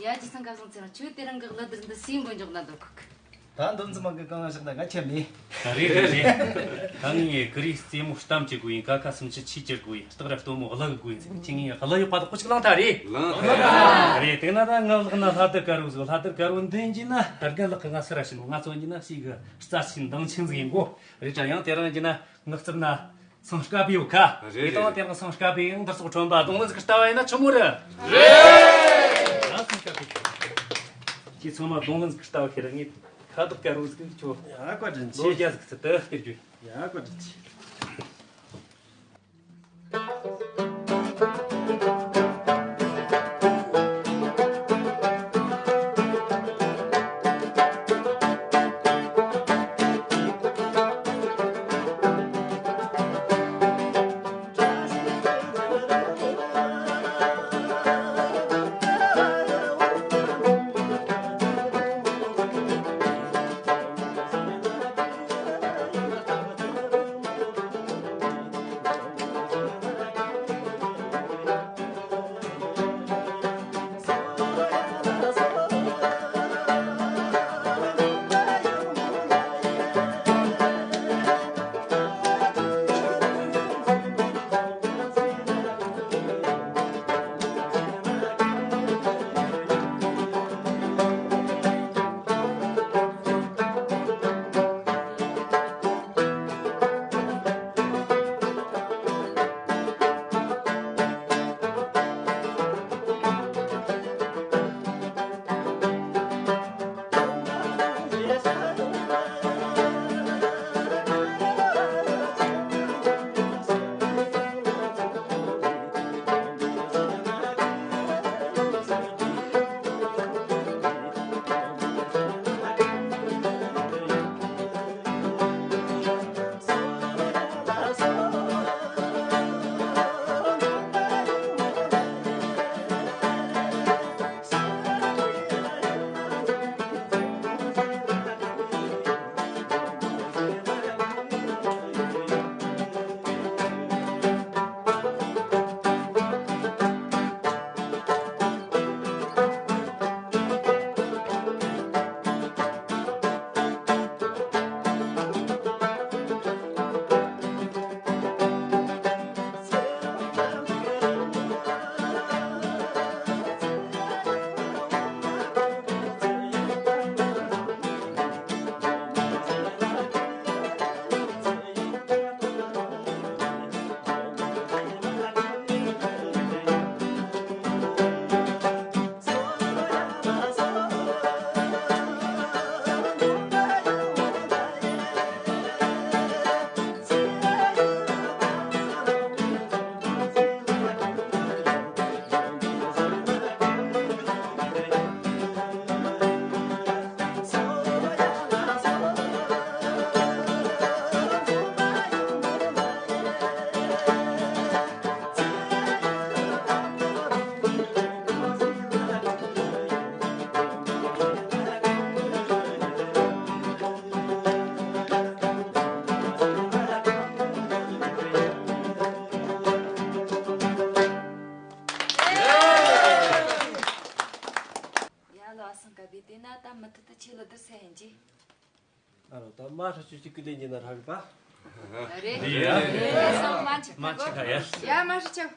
ཡ། རྗེ་བཙུན་སྐལ་བཟང་ཚེ་རིང་། ཁྱོད་དེ་རིང་གི་གླུ་དེར་འདི་སུའི་མགོ་འཇོག་ན་འདོད་གོ་གི། ད་འདོན་རྩིས་མ་གི་གང་བཞག་ན་ང་ཁྱེར་ནི། རེད་རེད་རེད། ད་ངས་ཀུ་རེ་རྩེད་མོ་གཏམ་གྱི་དགོས་ཡིན། ཀ་ཁ་སུམ་ཅུ་ཆོས་ཀྱི་དགོས་ཡིན། སྟག་ར་སྟོན་མོ་གླུ་གི་དགོས་ཡིན་ཟེར་ནས། ཁྱེད་ངས་གླུ་ཡག་པ་དག་པོ་ཅིག་བླངས་ཐལ་རེད། བླངས་ཐལ། རེད། དེ་ན་ད་ང་ལག་ན་ལྷ་དར་དཀར་བོ་ཟིག་ལྷ་དར་དཀར་བོ་འདོན་གྱིན་ན། ད་རྒན་ལག་གི་ང་སུ་ར་བྱིན་ནོ། ང་བརྩོན་གྱིན་ན་ཞིག་གི་རྩ་ཆེན་འདང་ཆེན་ཟིག་ཡིན་གོ། རེད་དྲ། ཡང་དེ་རིང་གྱིན་ན་ངག་རྩིབ་ན་སང་སྐ་པི་ཡོད་ཁ། རེད་རེད། དེ་དང་དེ་རིང་སང་སྐ་པི་ཡང་འདིར་སོགས་ཁྲོན་པ་རྡུང་ལེན་ཟིག་ལྟ་བ་ཡིན་ན་ཆི་མོ་རེད། རེད། ཡང་སང་སྐ་པི། ཁྱེད་ཚང་མ་རྡུང་ལེན་ཟིག་ལྟ་བ་ཁྱེར། ངས་ཁ་དོག་དཀར་བོ་ཟིག་ཁྱོད། ཡ། བཀའ་དྲིན་ཆེ། ལོ་བརྒྱ་ཟིག་ཚུད་དུ་སྟེར་རྒྱུ། ཡ། བཀའ་དྲིན་ཆེ། དེ་ན་ད་མུ་མཐུད་དུ་ཆེ་ལོ་དུ་སེ་ཡིན་གྱི། ཨ་རོ་ད་མ་ཧྲ་ཆུ་ཅིག་གི་ལེན་གྱི་ན་རག་པ། རེད། རེད། རེད། སོང་མ་ཆི་མ་ཆི་ཁ་ཡ། ཡ་མ་ཧྲ་ཆུ།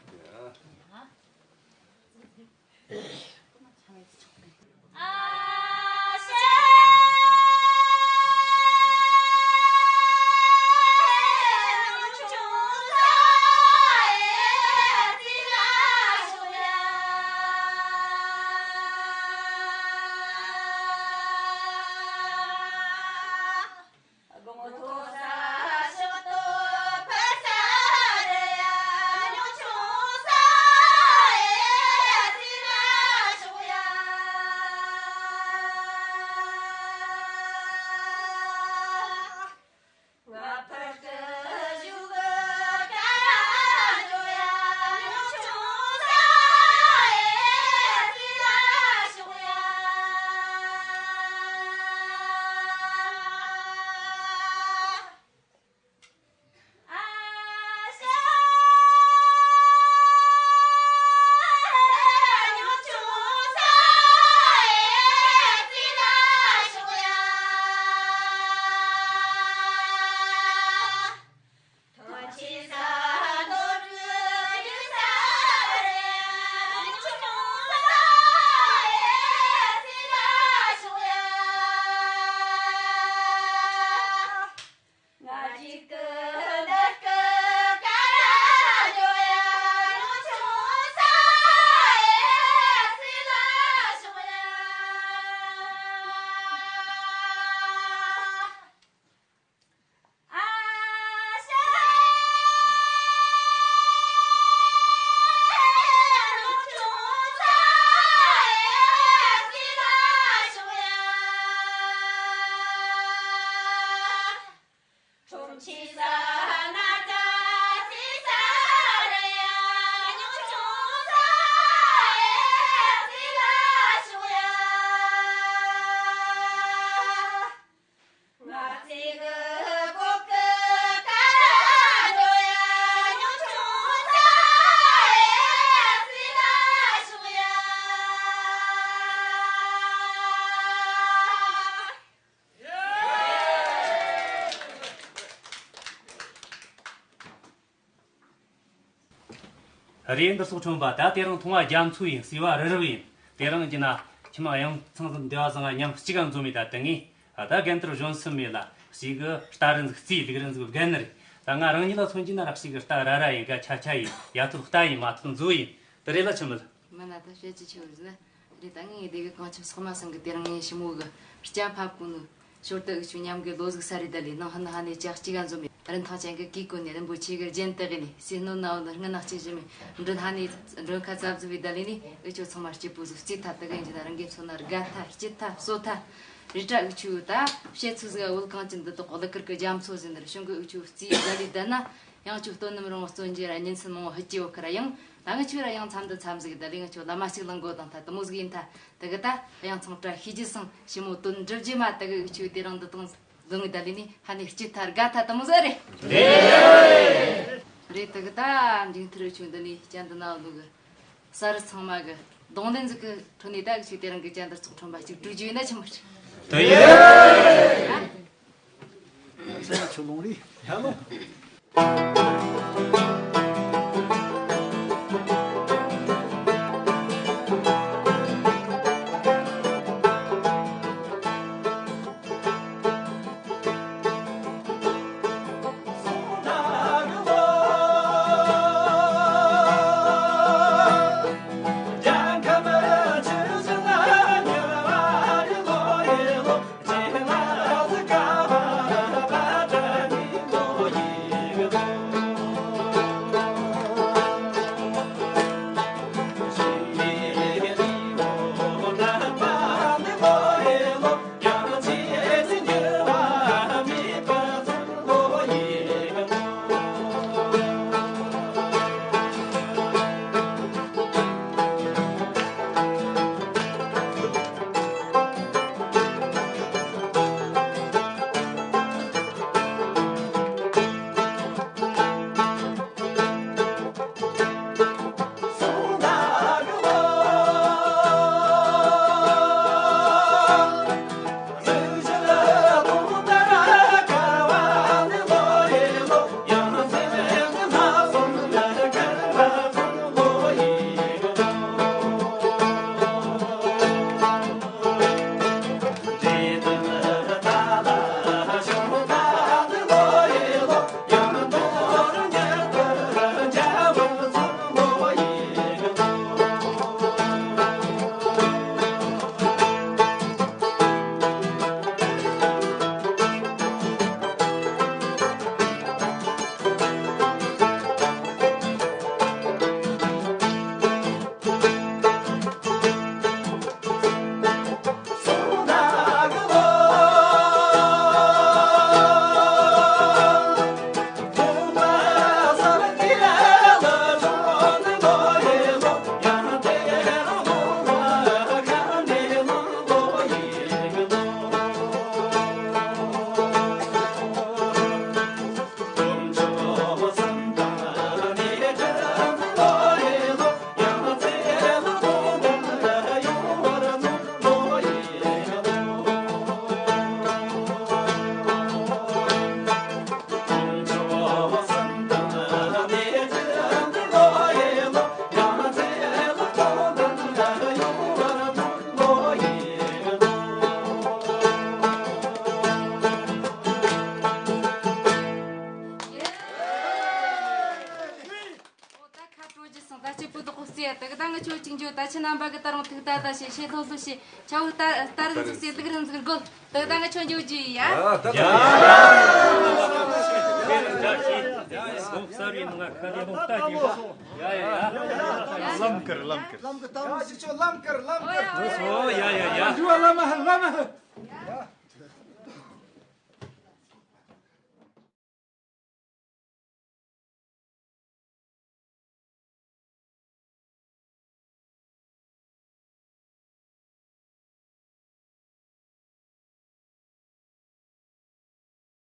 རེད། འདིར་སོགས་ཁྲོན་པ་ད་དེ་རིང་མཐོང་བ་རྒྱ་མཚོ་ཡིན། སྲིད་པ་རི་རབ་ཡིན། དེ་རིང་གྱི་ན་ཁྱིམ་གཡང་ཚང་ཟིན་བདེ་བ་བཟང་ང་མཉམ་གཅིག་ག་འཛོམས་མེད་ད་དེ་ངས་ད་རྒན་དར་གཞོན་གསུམ་མེད་ལ་ཞིག་གི་རྟ་རི་འཛུགས་རྩིས་ལུག་རི་འཛུགས་རྒན་ནི་རེད། ད་ང་རང་ཉིད་ལ་མཚོན་གྱི་ན་རག་ཞིག་གི་རྟ་ར་ར་ཡིན་ག་ཆ་ཆ་ཡིན། ཡ་ཐོད་རྟ་ཡིན་མ་ཐོད་མཛོ་ཡིན། དེ་རེད་ལ་ཆི་མོད། མིན་ན་ད་བཤད་ཀྱི་ཆེ་བ་ཟིན་ན་རེད། ད་ངས་སྡེ་བའི་གངས་ཆེན་སོག་མ་ཚང་གི་དེ་རིང་ངའི་ཞི་མོ་གི་སྐྱ་ཕབ་གོ་ནི། ཞོར་དུ་འུ་ཆོ་མཉམ་གི་ལོ་ཟིག་ས་རེད་ད་ལས་ནང་ཧ་ནི་ཧ་ནས་ཅག་གཅིག་ག་འཛོམས་མེད། རིན་ཐང་ཅན་གི་གི་གོ་ནས་རིན་པོ་ཆེ་གི་རྒྱན་དུ་གི་ནས་སེ་སྣོད་ན་བོ་ནི་སྔུན་ན་སྐྱེ་བཞི་མེད། མགྲོན་ཧ་ནས་མགྲོན་ཁ་ཙབ་ཙིག་བས་ད་ལས་ནི་འུ་ཆོ་ཚང་མ་སྐྱིད་པོ་ཟིག་རྩིས་ཐ་དུ་གི་འཇི་ན་རང་གི་མཚོ་ན་དགའ་ཐ་སྐྱིད་ཐ་གསོ་ཐ། རི་བྲག་འུ་ཆོ་ད་བཤད་ཚུལ་ཟིག་བོད་གངས་ཅན་འདི་དག་གླུ་གར་གི་རྒྱ་མཚོ་ཟིན་ནི་རེད། གཞུང་གི་འུ་ཆོ་རྩིས་ཟ་ལི་ད་ན། ཡང་ཁྱོད་སྟོན་ནམ་རུང་བརྩོན་འགྲུས་ར་ཉིན་མཚན་མང་བོ་ཧི་ཅི་བོ་ཁ་ར་ཡང་ད་ངི་ཆོས་ར་ཡང་མཚམས་འདི་མཚམས་ཟིག་ད་ལི་ངི་ཆོ་བླ་མ་གཅིག་ལང་དགོ་དང་ཐ་དུ་མོ་ཟིག་ཡིན་ཐ་དུ་གི་ད་ཡང་ཚང་བཀྲ་ཤིས་རྗེས་སང་ཞི་མོ་དོན་འགྲུབ་རྗེས་མ་དུ་གི་འུ་ཆོས་དེ་རིང་འདི་དང་ལུང་ད་ལི་ནི་ཧ་ནི་སྐྱིད་ཐ་དགའ་ཐ་དུ་མོ་ཟིག་རེད། རེད། དུ་གི་ད་འཇིང་ཐུར་འུ་ཆོས་འདི་ནི་སྤྱན་འདི་ན་ལུ་གི་ས་རི་ཚང་མ་གི་གདོང་ལེན་ཟིག་གི་ཁྲོད་ནས་ད་འུ་ཆོས་དེ་རིང་གི་སྤྱན་འདི་ཚོགས་ཁྲོམ་པ་གཅིག་གྲོས་རྒྱུ་ཡིན་ན་ཆི་མོ་རེད། དུ་ཡིན། ཨ། ཚང་མ་ཆུ་ལོང་རེད། ཡ་ལོ། ཁྱེད་རྣམ་པ་གི་ད་རུང་ཐུགས་ད་ད་བྱེད། ཤེས་ལྷོད་ལྷོད་བྱེད། ཆ་བོ་ལྟ་ལྟ་རུ་འཛུགས་སེ་ལུག་རུ་འཛུགས་དགོས། ད་ད་ང་ཁྱོད་འཇོག་རྒྱུ་ཡིན་ཡ། ཨ་ད་ད། ཡ་ཡ་ཡ། ལམ་ཀར་ལམ་ཀར། ལམ་ཀར་ད་མོ་ཞིག་ཆོ་ལམ་ཀར་ལམ་ཀར། ཨོ་ཡ་ཡ་ཡ། ལམ་ཀར་ལམ་ཀར།